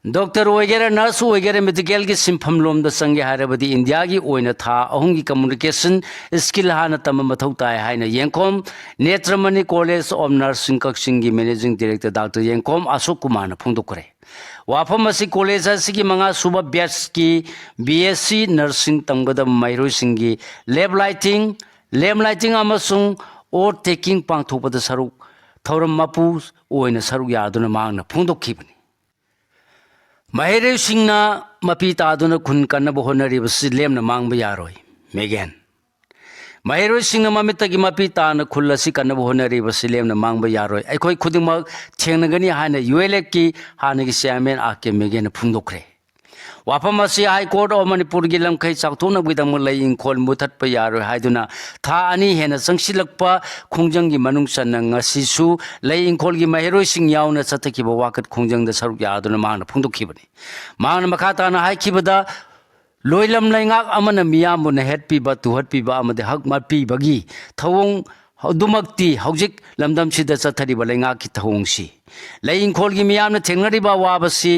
ꯗꯣꯛꯇꯔ ꯑꯣꯏꯒꯦꯔꯥ, ꯅꯔꯁ ꯑꯣꯏꯒꯦꯔꯥ, ꯃꯦꯗꯤꯀꯦꯜꯒꯤ ꯁꯤꯟꯐꯝ ꯂꯣꯝꯗ ꯆꯪꯒꯦ ꯍꯥꯏꯔꯕꯗꯤ ꯏꯟꯗꯤꯌꯥꯒꯤ ꯑꯣꯏꯅ ꯊꯥ ꯑꯍꯨꯝꯒꯤ ꯀꯝꯃ꯭ꯌꯨꯅꯤꯀꯦꯁꯟ ꯁ꯭ꯀꯤꯜ ꯍꯥꯟꯅ ꯇꯝꯕ ꯃꯊꯧ ꯇꯥꯏ ꯍꯥꯏꯅ ꯌꯦꯡꯈꯣꯝ ꯅꯦꯇ꯭ꯔꯃꯅꯤ ꯀꯣꯂꯦꯖ ꯑꯣꯐ ꯅꯔꯁꯤꯡ ꯀꯛꯆꯤꯡꯒꯤ ꯃꯦꯅꯦꯖꯤꯡ ꯗꯤꯔꯦꯛꯇꯔ ꯗꯥꯛꯇꯔ ꯌꯦꯡꯈꯣꯝ ꯑꯁꯣꯛ ꯀꯨꯃꯥꯔꯅ ꯐꯣꯡꯗꯣꯛꯈ꯭ꯔꯦ꯫ ꯋꯥꯐꯝ ꯑꯁꯤ ꯀꯣꯂꯦꯖ ꯑꯁꯤꯒꯤ ꯃꯉꯥ ꯁꯨꯕ ꯕꯦꯠꯁꯀꯤ ꯕꯤ ꯑꯦꯁ ꯁꯤ ꯅꯔꯁꯤꯡ ꯇꯝꯒꯗꯕ ꯃꯍꯩꯔꯣꯏꯁꯤꯡꯒꯤ ꯂꯦꯞ ꯂꯥꯏꯇꯤꯡ, ꯂꯦꯝ ꯂꯥꯏꯇꯤꯡ ꯑꯃꯁꯨꯡ ꯑꯣꯠ ꯇꯦꯀꯤꯡ ꯄꯥꯡꯊꯣꯛꯄꯗ ꯁꯔꯨꯛ, ꯊꯧꯔꯝ ꯃꯄꯨ ꯑꯣꯏꯅ ꯁꯔꯨꯛ ꯌꯥꯗꯨꯅ ꯃꯍꯥꯛꯅ ꯐꯣꯡꯗꯣꯛꯈꯤꯕꯅꯤ꯫ ꯃꯍꯩꯔꯣꯏꯁꯤꯡꯅ ꯃꯄꯤ ꯇꯥꯗꯨꯅ ꯈꯨꯟ ꯀꯟꯅꯕ ꯍꯣꯠꯅꯔꯤꯕꯁꯤ ꯂꯦꯝꯅ ꯃꯥꯡꯕ ꯌꯥꯔꯣꯏ꯫ ꯃꯦꯒꯦꯟ꯫ ꯃꯍꯩꯔꯣꯏꯁꯤꯡꯅ ꯃꯃꯤꯠꯇꯒꯤ ꯃꯄꯤ ꯇꯥꯅ ꯈꯨꯜ ꯑꯁꯤ ꯀꯟꯅꯕ ꯍꯣꯠꯅꯔꯤꯕꯁꯤ ꯂꯦꯝꯅ ꯃꯥꯡꯕ ꯌꯥꯔꯣꯏ꯫ ꯑꯩꯈꯣꯏ ꯈꯨꯗꯤꯡꯃꯛ ꯊꯦꯡꯅꯒꯅꯤ ꯍꯥꯏꯅ ꯌꯨ ꯑꯦꯜ ꯑꯦꯐꯀꯤ ꯍꯥꯟꯅꯒꯤ ꯆꯤꯌꯥꯔꯃꯦꯟ ꯑꯥꯔ ꯀꯦ ꯃꯦꯒꯦꯟꯅ ꯐꯣꯡꯗꯣꯛꯈ꯭ꯔꯦ꯫ ꯋꯥꯐꯝ ꯑꯁꯤ ꯍꯥꯏ ꯀꯣꯔꯠ ꯑꯣꯐ ꯃꯅꯤꯄꯨꯔꯒꯤ ꯂꯝꯈꯩ ꯆꯥꯎꯊꯣꯛꯅꯕꯒꯤꯗꯃꯛ ꯂꯩ ꯏꯪꯈꯣꯜ ꯃꯨꯊꯠꯄ ꯌꯥꯔꯣꯏ ꯍꯥꯏꯗꯨꯅ ꯊꯥ ꯑꯅꯤ ꯍꯦꯟꯅ ꯆꯪꯁꯤꯜꯂꯛꯄ ꯈꯣꯡꯖꯪꯒꯤ ꯃꯅꯨꯡ ꯆꯟꯅ ꯉꯁꯤꯁꯨ ꯂꯩ ꯏꯪꯈꯣꯜꯒꯤ ꯃꯍꯩꯔꯣꯏꯁꯤꯡ ꯌꯥꯎꯅ ꯆꯠꯊꯈꯤꯕ ꯋꯥꯀꯠ ꯈꯣꯡꯖꯪꯗ ꯁꯔꯨꯛ ꯌꯥꯗꯨꯅ ꯃꯍꯥꯛꯅ ꯐꯣꯡꯗꯣꯛꯈꯤꯕꯅꯤ꯫ ꯃꯍꯥꯛꯅ ꯃꯈꯥ ꯇꯥꯅ ꯍꯥꯏꯈꯤꯕꯗ, ꯂꯣꯏꯂꯝ ꯂꯩꯉꯥꯛ ꯑꯃꯅ ꯃꯤꯌꯥꯝꯕꯨ ꯅꯩꯍꯠꯄꯤꯕ, ꯇꯨꯍꯠꯄꯤꯕ ꯑꯃꯗꯤ ꯍꯛ ꯃꯠꯄꯤꯕꯒꯤ ꯊꯧꯑꯣꯡ ꯑꯗꯨꯃꯛꯇꯤ ꯍꯧꯖꯤꯛ ꯂꯝꯗꯝꯁꯤꯗ ꯆꯠꯊꯔꯤꯕ ꯂꯩꯉꯥꯛꯀꯤ ꯊꯧꯑꯣꯡꯁꯤ꯫ ꯂꯩ ꯏꯪꯈꯣꯜꯒꯤ ꯃꯤꯌꯥꯝꯅ ꯊꯦꯡꯅꯔꯤꯕ ꯑꯋꯥꯕꯁꯤ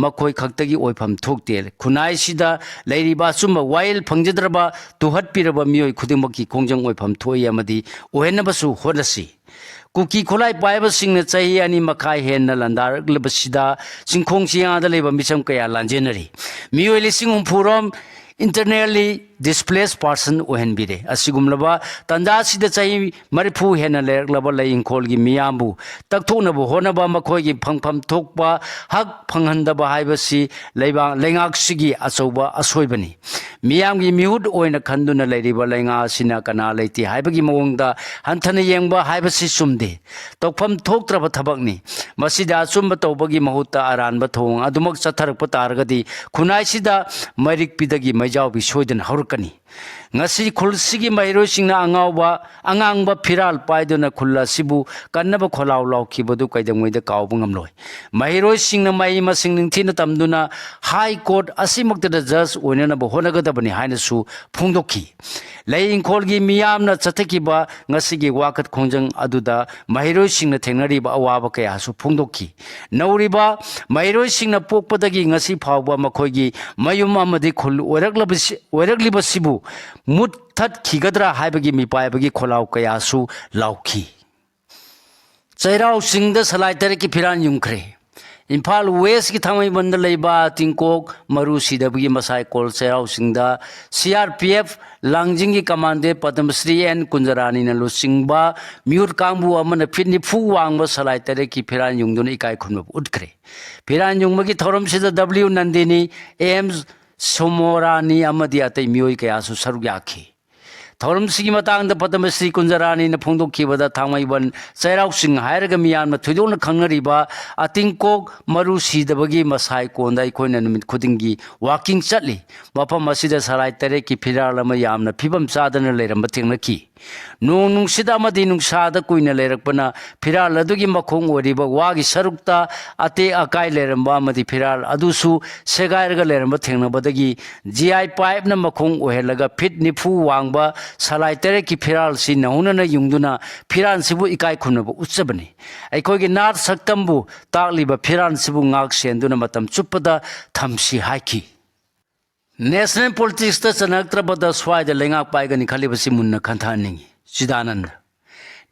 ꯃꯈꯣꯏ ꯈꯛꯇꯒꯤ ꯑꯣꯏꯐꯝ ꯊꯣꯛꯇꯦ꯫ ꯈꯨꯟꯅꯥꯏꯁꯤꯗ ꯂꯩꯔꯤꯕ ꯑꯆꯨꯝꯕ ꯋꯥꯌꯦꯜ ꯐꯪꯖꯗ꯭ꯔꯕ, ꯇꯨꯍꯠꯄꯤꯔꯕ ꯃꯤꯑꯣꯏ ꯈꯨꯗꯤꯡꯃꯛꯀꯤ ꯈꯣꯡꯖꯪ ꯑꯣꯏꯐꯝ ꯊꯣꯛꯏ ꯑꯃꯗꯤ ꯑꯣꯏꯍꯟꯅꯕꯁꯨ ꯍꯣꯠꯅꯁꯤ꯫ ꯀꯨꯀꯤ ꯈꯨꯠꯂꯥꯏ ꯄꯥꯏꯕꯁꯤꯡꯅ ꯆꯍꯤ ꯑꯅꯤ ꯃꯈꯥꯏ ꯍꯦꯟꯅ ꯂꯥꯟꯗꯥꯔꯛꯂꯕꯁꯤꯗ ꯆꯤꯡꯈꯣꯡ ꯆꯤꯌꯥꯗ ꯂꯩꯕ ꯃꯤꯁꯝ ꯀꯌꯥ ꯂꯥꯟꯖꯦꯟꯅꯔꯤ꯫ ꯃꯤꯑꯣꯏ ꯂꯤꯁꯤꯡ ꯍꯨꯝꯐꯨ ꯔꯣꯝ internally displaced person ꯑꯣꯏꯍꯟꯕꯤꯔꯦ꯫ ꯑꯁꯤꯒꯨꯝꯂꯕ ꯇꯥꯟꯖꯥꯁꯤꯗ ꯆꯍꯤ ꯃꯔꯤꯐꯨ ꯍꯦꯟꯅ ꯂꯩꯔꯛꯂꯕ ꯂꯩ ꯏꯪꯈꯣꯜꯒꯤ ꯃꯤꯌꯥꯝꯕꯨ ꯇꯛꯊꯣꯛꯅꯕ ꯍꯣꯠꯅꯕ, ꯃꯈꯣꯏꯒꯤ ꯐꯪꯐꯝ ꯊꯣꯛꯄ ꯍꯛ ꯐꯪꯍꯟꯗꯕ ꯍꯥꯏꯕꯁꯤ ꯂꯩꯕꯥꯛ, ꯂꯩꯉꯥꯛꯁꯤꯒꯤ ꯑꯆꯧꯕ ꯑꯁꯣꯏꯕꯅꯤ꯫ ꯃꯤꯌꯥꯝꯒꯤ ꯃꯤꯍꯨꯠ ꯑꯣꯏꯅ ꯈꯟꯗꯨꯅ ꯂꯩꯔꯤꯕ ꯂꯩꯉꯥꯛ ꯑꯁꯤꯅ ꯀꯅꯥ ꯂꯩꯇꯦ ꯍꯥꯏꯕꯒꯤ ꯃꯑꯣꯡꯗ ꯍꯟꯊꯅ ꯌꯦꯡꯕ ꯍꯥꯏꯕꯁꯤ ꯆꯨꯝꯗꯦ꯫ ꯇꯧꯐꯝ ꯊꯣꯛꯇ꯭ꯔꯕ ꯊꯕꯛꯅꯤ꯫ ꯃꯁꯤꯗ ꯑꯆꯨꯝꯕ ꯇꯧꯕꯒꯤ ꯃꯍꯨꯠꯇ ꯑꯔꯥꯟꯕ ꯊꯧꯑꯣꯡ ꯑꯗꯨꯃꯛ ꯆꯠꯊꯔꯛꯄ ꯇꯥꯔꯒꯗꯤ ꯈꯨꯟꯅꯥꯏꯁꯤꯗ ꯃꯩꯔꯤꯛꯄꯤꯗꯒꯤ ꯃꯩꯖꯥꯎꯕꯤ ꯁꯣꯏꯗꯅ ꯍꯧꯔꯛꯀꯅꯤ꯫ ꯉꯁꯤ ꯈꯨꯜꯁꯤꯒꯤ ꯃꯍꯩꯔꯣꯏꯁꯤꯡꯅ ꯑꯉꯥꯎꯕ, ꯑꯉꯥꯡꯕ ꯐꯤꯔꯥꯜ ꯄꯥꯏꯗꯨꯅ ꯈꯨꯜ ꯑꯁꯤꯕꯨ ꯀꯟꯅꯕ ꯈꯣꯜꯂꯥꯎ ꯂꯥꯎꯈꯤꯕꯗꯨ ꯀꯩꯗꯧꯉꯩꯗ ꯀꯥꯎꯕ ꯉꯝꯂꯣꯏ꯫ ꯃꯍꯩꯔꯣꯏꯁꯤꯡꯅ ꯃꯍꯩ ꯃꯁꯤꯡ ꯅꯤꯡꯊꯤꯅ ꯇꯝꯗꯨꯅ ꯍꯥꯏ ꯀꯣꯔꯠ ꯑꯁꯤꯃꯛꯇꯗ ꯖꯖ ꯑꯣꯏꯅꯅꯕ ꯍꯣꯠꯅꯒꯗꯕꯅꯤ ꯍꯥꯏꯅꯁꯨ ꯐꯣꯡꯗꯣꯛꯈꯤ꯫ ꯂꯩ ꯏꯪꯈꯣꯜꯒꯤ ꯃꯤꯌꯥꯝꯅ ꯆꯠꯊꯈꯤꯕ ꯉꯁꯤꯒꯤ ꯋꯥꯀꯠ ꯈꯣꯡꯖꯪ ꯑꯗꯨꯗ ꯃꯍꯩꯔꯣꯏꯁꯤꯡꯅ ꯊꯦꯡꯅꯔꯤꯕ ꯑꯋꯥꯕ ꯀꯌꯥꯁꯨ ꯐꯣꯡꯗꯣꯛꯈꯤ꯫ ꯅꯧꯔꯤꯕ ꯃꯍꯩꯔꯣꯏꯁꯤꯡꯅ ꯄꯣꯛꯄꯗꯒꯤ ꯉꯁꯤ ꯐꯥꯎꯕ ꯃꯈꯣꯏꯒꯤ ꯃꯌꯨꯝ ꯑꯃꯗꯤ ꯈꯨꯜ ꯑꯣꯏꯔꯛꯂꯕꯁꯤ-, ꯑꯣꯏꯔꯛꯂꯤꯕꯁꯤꯕꯨ ꯃꯨꯠꯊꯠꯈꯤꯒꯗ꯭ꯔꯥ ꯍꯥꯏꯕꯒꯤ ꯃꯤꯄꯥꯏꯕꯒꯤ ꯈꯣꯜꯂꯥꯎ ꯀꯌꯥꯁꯨ ꯂꯥꯎꯈꯤ꯫ ꯆꯩꯔꯥꯎ ꯆꯤꯡꯗ ꯁꯂꯥꯏ ꯇꯔꯦꯠꯀꯤ ꯐꯤꯔꯥꯟ ꯌꯨꯡꯈ꯭ꯔꯦ꯫ ꯏꯝꯐꯥꯜ ꯋꯦꯁꯀꯤ ꯊꯥꯡꯃꯩꯕꯟꯗ ꯂꯩꯕ ꯇꯤꯡꯀꯣꯛ ꯃꯔꯨ ꯁꯤꯗꯕꯒꯤ ꯃꯁꯥꯏꯀꯣꯜ ꯆꯩꯔꯥꯎ ꯆꯤꯡꯗ ꯁꯤ ꯑꯥꯔ ꯄꯤ ꯑꯦꯐ ꯂꯥꯡꯖꯤꯡꯒꯤ ꯀꯃꯥꯟꯗꯦꯟ ꯄꯗꯃꯁ꯭ꯔꯤ ꯑꯦꯟ ꯀꯨꯟꯖꯔꯥꯅꯤꯅ ꯂꯨꯆꯤꯡꯕ ꯃꯤꯍꯨꯠ ꯀꯥꯡꯕꯨ ꯑꯃꯅ ꯐꯤꯠ ꯅꯤꯐꯨ ꯋꯥꯡꯕ ꯁꯂꯥꯏ ꯇꯔꯦꯠꯀꯤ ꯐꯤꯔꯥꯜ ꯌꯨꯡꯗꯨꯅ ꯏꯀꯥꯏ ꯈꯨꯝꯅꯕ ꯎꯠꯈ꯭ꯔꯦ꯫ ꯐꯤꯔꯥꯜ ꯌꯨꯡꯕꯒꯤ ꯊꯧꯔꯝꯁꯤꯗ ꯗꯕ꯭ꯂꯤꯎ ꯅꯟꯗꯤꯅꯤ, ꯑꯦꯝ ꯁꯣꯃꯣꯔꯥꯅꯤ ꯑꯃꯗꯤ ꯑꯇꯩ ꯃꯤꯑꯣꯏ ꯀꯌꯥꯁꯨ ꯁꯔꯨꯛ ꯌꯥꯈꯤ꯫ ꯊꯧꯔꯝꯁꯤꯒꯤ ꯃꯇꯥꯡꯗ ꯄꯗꯃꯁ꯭ꯔꯤ ꯀꯨꯟꯖꯔꯥꯅꯤꯅ ꯐꯣꯡꯗꯣꯛꯈꯤꯕꯗ, ꯊꯥꯡꯃꯩꯕꯟ ꯆꯩꯔꯥꯎ ꯆꯤꯡ ꯍꯥꯏꯔꯒ ꯃꯤꯌꯥꯝꯅ ꯊꯣꯏꯗꯣꯛꯅ ꯈꯪꯅꯔꯤꯕ ꯑꯇꯤꯡꯀꯣꯛ ꯃꯔꯨ ꯁꯤꯗꯕꯒꯤ ꯃꯁꯥꯏꯀꯣꯟꯗ ꯑꯩꯈꯣꯏꯅ ꯅꯨꯃꯤꯠ ꯈꯨꯗꯤꯡꯒꯤ ꯋꯥꯀꯤꯡ ꯆꯠꯂꯤ꯫ ꯃꯐꯝ ꯑꯁꯤꯗ ꯁꯂꯥꯏ ꯇꯔꯦꯠꯀꯤ ꯐꯤꯔꯥꯜ ꯑꯃ ꯌꯥꯝꯅ ꯐꯤꯕꯝ ꯆꯥꯗꯅ ꯂꯩꯔꯝꯕ ꯊꯦꯡꯅꯈꯤ꯫ ꯅꯣꯡ ꯅꯨꯡꯁꯤꯠ ꯑꯃꯗꯤ ꯅꯨꯡꯁꯥꯗ ꯀꯨꯏꯅ ꯂꯩꯔꯛꯄꯅ ꯐꯤꯔꯥꯜ ꯑꯗꯨꯒꯤ ꯃꯈꯣꯡ ꯑꯣꯏꯔꯤꯕ ꯋꯥꯒꯤ ꯁꯔꯨꯛꯇ ꯑꯇꯦꯛ ꯑꯀꯥꯏ ꯂꯩꯔꯝꯕ ꯑꯃꯗꯤ ꯐꯤꯔꯥꯜ ꯑꯗꯨꯁꯨ ꯁꯦꯒꯥꯏꯔꯒ ꯂꯩꯔꯝꯕ ꯊꯦꯡꯅꯕꯗꯒꯤ ꯖꯤ ꯑꯥꯏ ꯄꯥꯏꯞꯅ ꯃꯈꯣꯡ ꯑꯣꯏꯍꯜꯂꯒ ꯐꯤꯠ ꯅꯤꯐꯨ ꯋꯥꯡꯕ ꯁꯂꯥꯏ ꯇꯔꯦꯠꯀꯤ ꯐꯤꯔꯥꯜꯁꯤ ꯅꯧꯍꯧꯅꯅ ꯌꯨꯡꯗꯨꯅ ꯐꯤꯔꯥꯜꯁꯤꯕꯨ ꯏꯀꯥꯏ ꯈꯨꯝꯅꯕ ꯎꯠꯆꯕꯅꯤ꯫ ꯑꯩꯈꯣꯏꯒꯤ ꯅꯥꯠ ꯁꯛꯇꯝꯕꯨ ꯇꯥꯛꯂꯤꯕ ꯐꯤꯔꯥꯜꯁꯤꯕꯨ ꯉꯥꯛ ꯁꯦꯟꯗꯨꯅ ꯃꯇꯝ ꯆꯨꯞꯄꯗ ꯊꯝꯁꯤ ꯍꯥꯏꯈꯤ꯫ ꯅꯦꯁꯅꯦꯜ ꯄꯣꯂꯤꯇꯤꯛꯁꯇ ꯆꯟꯅꯔꯛꯇ꯭ꯔꯕꯗ ꯁ꯭ꯋꯥꯏꯗ ꯂꯩꯉꯥꯛ ꯄꯥꯏꯒꯅꯤ ꯈꯜꯂꯤꯕꯁꯤ ꯃꯨꯟꯅ ꯈꯟꯊꯍꯟꯅꯤꯡꯏ꯫ ꯆꯤꯗꯥꯅꯟꯗ꯫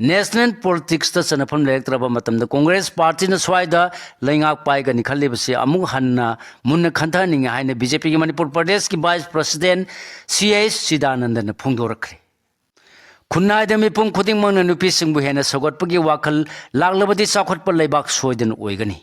ꯅꯦꯁꯅꯦꯜ ꯄꯣꯂꯤꯇꯤꯛꯁꯇ ꯆꯟꯅꯐꯝ ꯂꯩꯔꯛꯇ꯭ꯔꯕ ꯃꯇꯝꯗ ꯀꯣꯡꯒ꯭ꯔꯦꯁ ꯄꯥꯔꯇꯤꯅ ꯁ꯭ꯋꯥꯏꯗ ꯂꯩꯉꯥꯛ ꯄꯥꯏꯒꯅꯤ ꯈꯜꯂꯤꯕꯁꯤ ꯑꯃꯨꯛ ꯍꯟꯅ ꯃꯨꯟꯅ ꯈꯟꯊꯍꯟꯅꯤꯡꯏ ꯍꯥꯏꯅ ꯕꯤ ꯖꯦ ꯄꯤꯒꯤ ꯃꯅꯤꯄꯨꯔ ꯄ꯭ꯔꯗꯦꯁꯀꯤ ꯚꯥꯏꯁ ꯄ꯭ꯔꯁꯤꯗꯦꯟ ꯁꯤ ꯑꯩꯆ ꯆꯤꯗꯥꯅꯟꯗꯅ ꯐꯣꯡꯗꯣꯔꯛꯈ꯭ꯔꯦ꯫ ꯈꯨꯟꯅꯥꯏꯗ ꯃꯤꯄꯨꯝ ꯈꯨꯗꯤꯡꯃꯛꯅ ꯅꯨꯄꯤꯁꯤꯡꯕꯨ ꯍꯦꯟꯅ ꯁꯧꯒꯠꯄꯒꯤ ꯋꯥꯈꯜ ꯂꯥꯛꯂꯕꯗꯤ ꯆꯥꯎꯈꯠꯄ ꯂꯩꯕꯥꯛ ꯁꯣꯏꯗꯅ ꯑꯣꯏꯒꯅꯤ꯫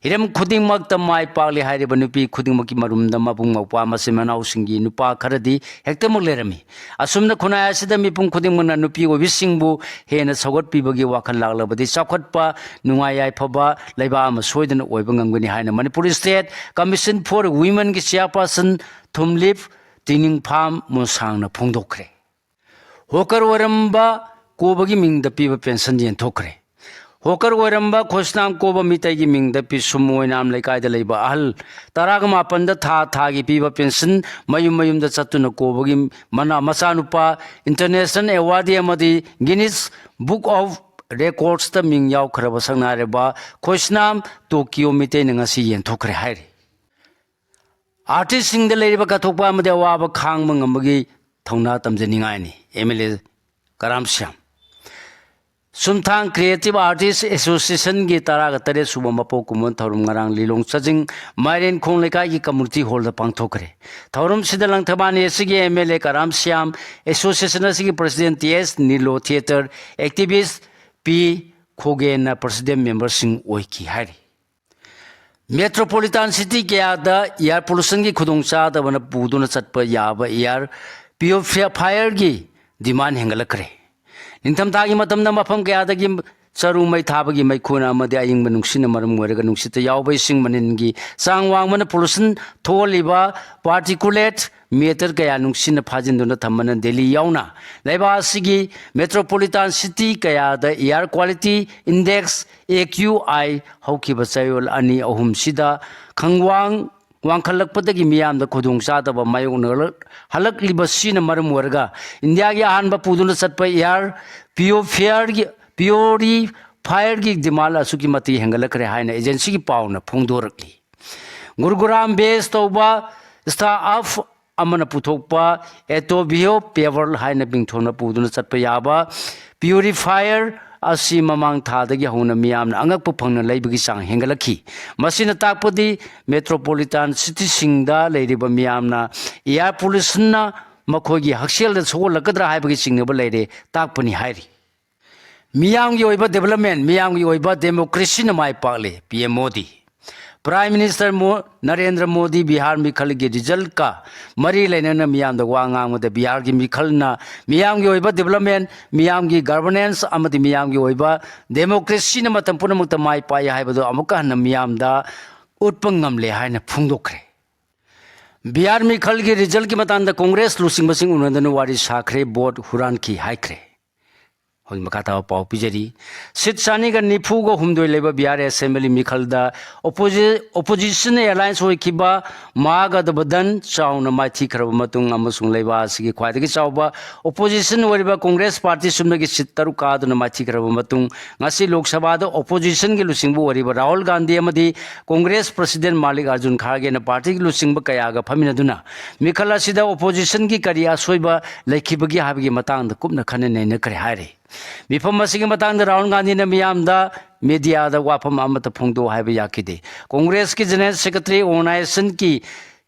ꯍꯤꯔꯝ ꯈꯨꯗꯤꯡꯃꯛꯇ ꯃꯥꯏ ꯄꯥꯛꯂꯤ ꯍꯥꯏꯔꯤꯕ ꯅꯨꯄꯤ ꯈꯨꯗꯤꯡꯃꯛꯀꯤ ꯃꯔꯨꯝꯗ ꯃꯕꯨꯡ ꯃꯧꯄ꯭ꯋꯥ ꯃꯆꯤꯟ ꯃꯅꯥꯎꯁꯤꯡꯒꯤ ꯅꯨꯄꯥ ꯈꯔꯗꯤ ꯍꯦꯛꯇꯃꯛ ꯂꯩꯔꯝꯃꯤ꯫ ꯑꯁꯨꯝꯅ ꯈꯨꯟꯅꯥꯏ ꯑꯁꯤꯗ ꯃꯤꯄꯨꯝ ꯈꯨꯗꯤꯡꯃꯛꯅ ꯅꯨꯄꯤ ꯑꯣꯏꯕꯤꯁꯤꯡꯕꯨ ꯍꯦꯟꯅ ꯁꯧꯒꯠꯄꯤꯕꯒꯤ ꯋꯥꯈꯜ ꯂꯥꯛꯂꯕꯗꯤ ꯆꯥꯎꯈꯠꯄ, ꯅꯨꯡꯉꯥꯏ ꯌꯥꯏꯐꯕ ꯂꯩꯕꯥꯛ ꯑꯃ ꯁꯣꯏꯗꯅ ꯑꯣꯏꯕ ꯉꯝꯒꯅꯤ ꯍꯥꯏꯅ ꯃꯅꯤꯄꯨꯔ ꯁ꯭ꯇꯦꯠ ꯀꯃꯤꯁꯟ ꯐꯣꯔ ꯋꯤꯃꯦꯟꯒꯤ ꯆꯤꯌꯥꯔꯄꯥꯔꯁꯟ ꯊꯨꯝꯂꯤꯞ ꯇꯤꯅꯤꯡꯐꯥꯝ ꯃꯣꯟꯁꯥꯡꯅ ꯐꯣꯡꯗꯣꯛꯈ꯭ꯔꯦ꯫ ꯍꯣꯀꯔ ꯑꯣꯏꯔꯝꯕ ꯀꯣꯕꯒꯤ ꯃꯤꯡꯗ ꯄꯤꯕ ꯄꯦꯟꯁꯟ ꯌꯦꯟꯊꯣꯛꯈ꯭ꯔꯦ꯫ ꯍꯣꯀꯔ ꯑꯣꯏꯔꯝꯕ ꯈꯣꯏꯁꯅꯥꯝ ꯀꯣꯕ ꯃꯤꯇꯩꯒꯤ ꯃꯤꯡꯗ ꯄꯤꯁꯨꯝ ꯑꯣꯏꯅꯥꯝ ꯂꯩꯀꯥꯏꯗ ꯂꯩꯕ ꯑꯍꯜ ꯇꯔꯥꯒ ꯃꯥꯄꯟꯗ ꯊꯥ ꯊꯥꯒꯤ ꯄꯤꯕ ꯄꯦꯟꯁꯟ ꯃꯌꯨꯝ ꯃꯌꯨꯝꯗ ꯆꯠꯇꯨꯅ ꯀꯣꯕꯒꯤ ꯃꯅꯥ ꯃꯆꯥꯅꯨꯄꯥ ꯏꯟꯇꯔꯅꯦꯁꯅꯦꯜ ꯑꯦꯋꯥꯔꯗꯤ ꯑꯃꯗꯤ ꯒꯤꯅꯤꯁ ꯕꯨꯛ ꯑꯣꯐ ꯔꯦꯀꯣꯔꯗꯁꯇ ꯃꯤꯡ ꯌꯥꯎꯈ꯭ꯔꯕ ꯁꯛꯅꯥꯏꯔꯕ ꯈꯣꯏꯁꯅꯥꯝ ꯇꯣꯀꯤꯌꯣ ꯃꯤꯇꯩꯅ ꯉꯁꯤ ꯌꯦꯟꯊꯣꯛꯈ꯭ꯔꯦ ꯍꯥꯏꯔꯤ꯫ ꯑꯥꯔꯇꯤꯁꯁꯤꯡꯗ ꯂꯩꯔꯤꯕ ꯀꯠꯊꯣꯛꯄ ꯑꯃꯗꯤ ꯑꯋꯥꯕ ꯈꯥꯡꯕ ꯉꯝꯕꯒꯤ ꯊꯧꯅꯥ ꯇꯝꯖꯅꯤꯡꯉꯥꯏꯅꯤ꯫ M L A Karam Shyam. Chumthang Creative Artist Associationꯒꯤ ꯇꯔꯥꯒ ꯇꯔꯦꯠ ꯁꯨꯕ ꯃꯄꯣꯛ ꯀꯨꯝꯑꯣꯟ ꯊꯧꯔꯝ ꯉꯔꯥꯡ ꯂꯤꯂꯣꯡ ꯆꯥꯖꯤꯡ ꯃꯥꯏꯔꯦꯟꯈꯣꯡ ꯂꯩꯀꯥꯏꯒꯤ community hallꯗ ꯄꯥꯡꯊꯣꯛꯈ꯭ꯔꯦ꯫ ꯊꯧꯔꯝꯁꯤꯗ ꯂꯪꯊꯕꯥꯜ Eastꯀꯤ MLA ꯀꯔꯥꯝ ꯁ꯭ꯌꯥꯝ, association ꯑꯁꯤꯒꯤ president T S ꯅꯤꯂꯣ, theatre activist P ꯈꯣꯒꯦꯟꯅ president memberꯁꯤꯡ ꯑꯣꯏꯈꯤ ꯍꯥꯏꯔꯤ꯫ Metropolitan city ꯀꯌꯥꯗ air pollutionꯒꯤ ꯈꯨꯗꯣꯡꯆꯥꯗꯕꯅ ꯄꯨꯗꯨꯅ ꯆꯠꯄ ꯌꯥꯕ air purifier ꯒꯤ demand ꯍꯦꯟꯒꯠꯂꯛꯈ꯭ꯔꯦ꯫ ꯅꯤꯡꯊꯝꯊꯥꯒꯤ ꯃꯇꯝꯗ ꯃꯐꯝ ꯀꯌꯥꯗꯒꯤ ꯆꯔꯨ ꯃꯩ ꯊꯥꯕꯒꯤ ꯃꯩꯈꯨꯅ ꯑꯃꯗꯤ ꯑꯏꯪꯕ ꯅꯨꯡꯁꯤꯠꯅ ꯃꯔꯝ ꯑꯣꯏꯔꯒ ꯅꯨꯡꯁꯤꯠꯇ ꯌꯥꯎꯕ ꯏꯁꯤꯡ ꯃꯅꯤꯟꯒꯤ ꯆꯥꯡ ꯋꯥꯡꯕꯅ pollution ꯊꯣꯛꯍꯜꯂꯤꯕ particulate matter ꯀꯌꯥ ꯅꯨꯡꯁꯤꯠꯅ ꯐꯥꯖꯤꯟꯗꯨꯅ ꯊꯝꯕꯅ ꯗꯦꯜꯂꯤ ꯌꯥꯎꯅ ꯂꯩꯕꯥꯛ ꯑꯁꯤꯒꯤ metropolitan city ꯀꯌꯥꯗ air quality index, AQI, ꯍꯧꯈꯤꯕ ꯆꯌꯣꯜ ꯑꯅꯤ ꯑꯍꯨꯝꯁꯤꯗ ꯈꯪꯋꯥꯡ ꯋꯥꯡꯈꯠꯂꯛꯄꯗꯒꯤ ꯃꯤꯌꯥꯝꯗ ꯈꯨꯗꯣꯡꯆꯥꯗꯕ ꯃꯥꯌꯣꯛꯅꯔꯛ-, ꯍꯜꯂꯛꯂꯤꯕꯁꯤꯅ ꯃꯔꯝ ꯑꯣꯏꯔꯒ ꯏꯟꯗꯤꯌꯥꯒꯤ ꯑꯍꯥꯟꯕ ꯄꯨꯗꯨꯅ ꯆꯠꯄ air purifier ꯒꯤ, purifier ꯒꯤ demand ꯑꯁꯨꯛꯀꯤ ꯃꯇꯤꯛ ꯍꯦꯟꯒꯠꯂꯛꯈ꯭ꯔꯦ ꯍꯥꯏꯅ agencyꯒꯤ ꯄꯥꯎꯅ ꯐꯣꯡꯗꯣꯔꯛꯂꯤ꯫ ꯒꯨꯔꯨꯒ꯭ꯔꯥꯝ base ꯇꯧꯕ startup ꯑꯃꯅ ꯄꯨꯊꯣꯛꯄ Atovio Power ꯍꯥꯏꯅ ꯃꯤꯡꯊꯣꯟꯅ ꯄꯨꯗꯨꯅ ꯆꯠꯄ ꯌꯥꯕ purifier ꯑꯁꯤ ꯃꯃꯥꯡ ꯊꯥꯗꯒꯤ ꯍꯧꯅ ꯃꯤꯌꯥꯝꯅ ꯑꯉꯛꯄ ꯐꯪꯅ ꯂꯩꯕꯒꯤ ꯆꯥꯡ ꯍꯦꯟꯒꯠꯂꯛꯈꯤ꯫ ꯃꯁꯤꯅ ꯇꯥꯛꯄꯗꯤ metropolitan cityꯁꯤꯡꯗ ꯂꯩꯔꯤꯕ ꯃꯤꯌꯥꯝꯅ air pollutionꯅ ꯃꯈꯣꯏꯒꯤ ꯍꯛꯁꯦꯜꯗ ꯁꯣꯛꯍꯜꯂꯛꯀꯗ꯭ꯔꯥ ꯍꯥꯏꯕꯒꯤ ꯆꯤꯡꯅꯕ ꯂꯩꯔꯦ ꯇꯥꯛꯄꯅꯤ ꯍꯥꯏꯔꯤ꯫ ꯃꯤꯌꯥꯝꯒꯤ ꯑꯣꯏꯕ development, ꯃꯤꯌꯥꯝꯒꯤ ꯑꯣꯏꯕ democracyꯅ ꯃꯥꯏ ꯄꯥꯛꯂꯦ, PM ꯃꯣꯗꯤ꯫ Prime Minister ꯃꯣ-, ꯅꯔꯦꯟꯗ꯭ꯔ ꯃꯣꯗꯤ ꯕꯤꯍꯥꯔ ꯃꯤꯈꯜꯒꯤ resultꯀ ꯃꯔꯤ ꯂꯩꯅꯅ ꯃꯤꯌꯥꯝꯗ ꯋꯥ ꯉꯥꯡꯕꯗ ꯕꯤꯍꯥꯔꯒꯤ ꯃꯤꯈꯜꯅ ꯃꯤꯌꯥꯝꯒꯤ ꯑꯣꯏꯕ development, ꯃꯤꯌꯥꯝꯒꯤ governance ꯑꯃꯗꯤ ꯃꯤꯌꯥꯝꯒꯤ ꯑꯣꯏꯕ democracyꯅ ꯃꯇꯝ ꯄꯨꯝꯅꯃꯛꯇ ꯃꯥꯏ ꯄꯥꯛꯏ ꯍꯥꯏꯕꯗꯨ ꯑꯃꯨꯛꯀ ꯍꯟꯅ ꯃꯤꯌꯥꯝꯗ ꯎꯠꯄ ꯉꯝꯂꯦ ꯍꯥꯏꯅ ꯐꯣꯡꯗꯣꯛꯈ꯭ꯔꯦ꯫ ꯕꯤꯍꯥꯔ ꯃꯤꯈꯜꯒꯤ resultꯀꯤ ꯃꯇꯥꯡꯗ Congress ꯂꯨꯆꯤꯡꯕꯁꯤꯡ ꯎꯅꯗꯨꯅ ꯋꯥꯔꯤ ꯁꯥꯈ꯭ꯔꯦ, vote ꯍꯨꯔꯥꯟꯈꯤ ꯍꯥꯏꯈ꯭ꯔꯦ꯫ ꯍꯧꯖꯤꯛ ꯃꯈꯥ ꯇꯥꯕ ꯄꯥꯎ ꯄꯤꯖꯔꯤ꯫ Seat ꯆꯅꯤꯒ ꯅꯤꯐꯨꯒ ꯍꯨꯝꯗꯣꯏ ꯂꯩꯕ Bihar assembly ꯃꯤꯈꯜꯗ opposi-, opposition alliance ꯑꯣꯏꯈꯤꯕ ꯃꯍꯥꯒꯊꯕꯟꯙꯟ ꯆꯥꯎꯅ ꯃꯥꯏꯊꯤꯈ꯭ꯔꯕ ꯃꯇꯨꯡ ꯑꯃꯁꯨꯡ ꯂꯩꯕꯥꯛ ꯑꯁꯤꯒꯤ ꯈ꯭ꯋꯥꯏꯗꯒꯤ ꯆꯥꯎꯕ opposition ꯑꯣꯏꯔꯤꯕ Congress party ꯁꯨꯞꯅꯒꯤ seat ꯇꯔꯨꯛ ꯀꯥꯗꯨꯅ ꯃꯥꯏꯊꯤꯈ꯭ꯔꯕ ꯃꯇꯨꯡ, ꯉꯁꯤ ꯂꯣꯛ ꯁꯚꯥꯗ oppositionꯒꯤ ꯂꯨꯆꯤꯡꯕ ꯑꯣꯏꯔꯤꯕ ꯔꯥꯍꯨꯜ ꯒꯥꯟꯙꯤ ꯑꯃꯗꯤ Congress president ꯃꯥꯂꯤꯛ ꯑꯔꯖꯨꯟ ꯈꯥꯔꯒꯦꯅ partyꯒꯤ ꯂꯨꯆꯤꯡꯕ ꯀꯌꯥꯒ ꯐꯝꯃꯤꯟꯅꯗꯨꯅ ꯃꯤꯈꯜ ꯑꯁꯤꯗ oppositionꯒꯤ ꯀꯔꯤ ꯑꯁꯣꯏꯕ ꯂꯩꯈꯤꯕꯒꯦ ꯍꯥꯏꯕꯒꯤ ꯃꯇꯥꯡꯗ ꯀꯨꯞꯅ ꯈꯟꯅ ꯅꯩꯅꯈ꯭ꯔꯦ ꯍꯥꯏꯔꯤ꯫ ꯃꯤꯐꯝ ꯑꯁꯤꯒꯤ ꯃꯇꯥꯡꯗ ꯔꯥꯍꯨꯜ ꯒꯥꯟꯙꯤꯅ ꯃꯤꯌꯥꯝꯗ ꯃꯤꯗꯤꯌꯥꯗ ꯋꯥꯐꯝ ꯑꯃꯠꯇ ꯐꯣꯡꯗꯣꯛꯎ ꯍꯥꯏꯕ ꯌꯥꯈꯤꯗꯦ꯫ ꯀꯣꯡꯒ꯭ꯔꯦꯁꯀꯤ ꯖꯦꯅꯔꯦꯜ ꯁꯦꯀ꯭ꯔꯦꯇꯔꯤ ꯑꯣꯔꯒꯅꯥꯏꯖꯦꯁꯟꯒꯤ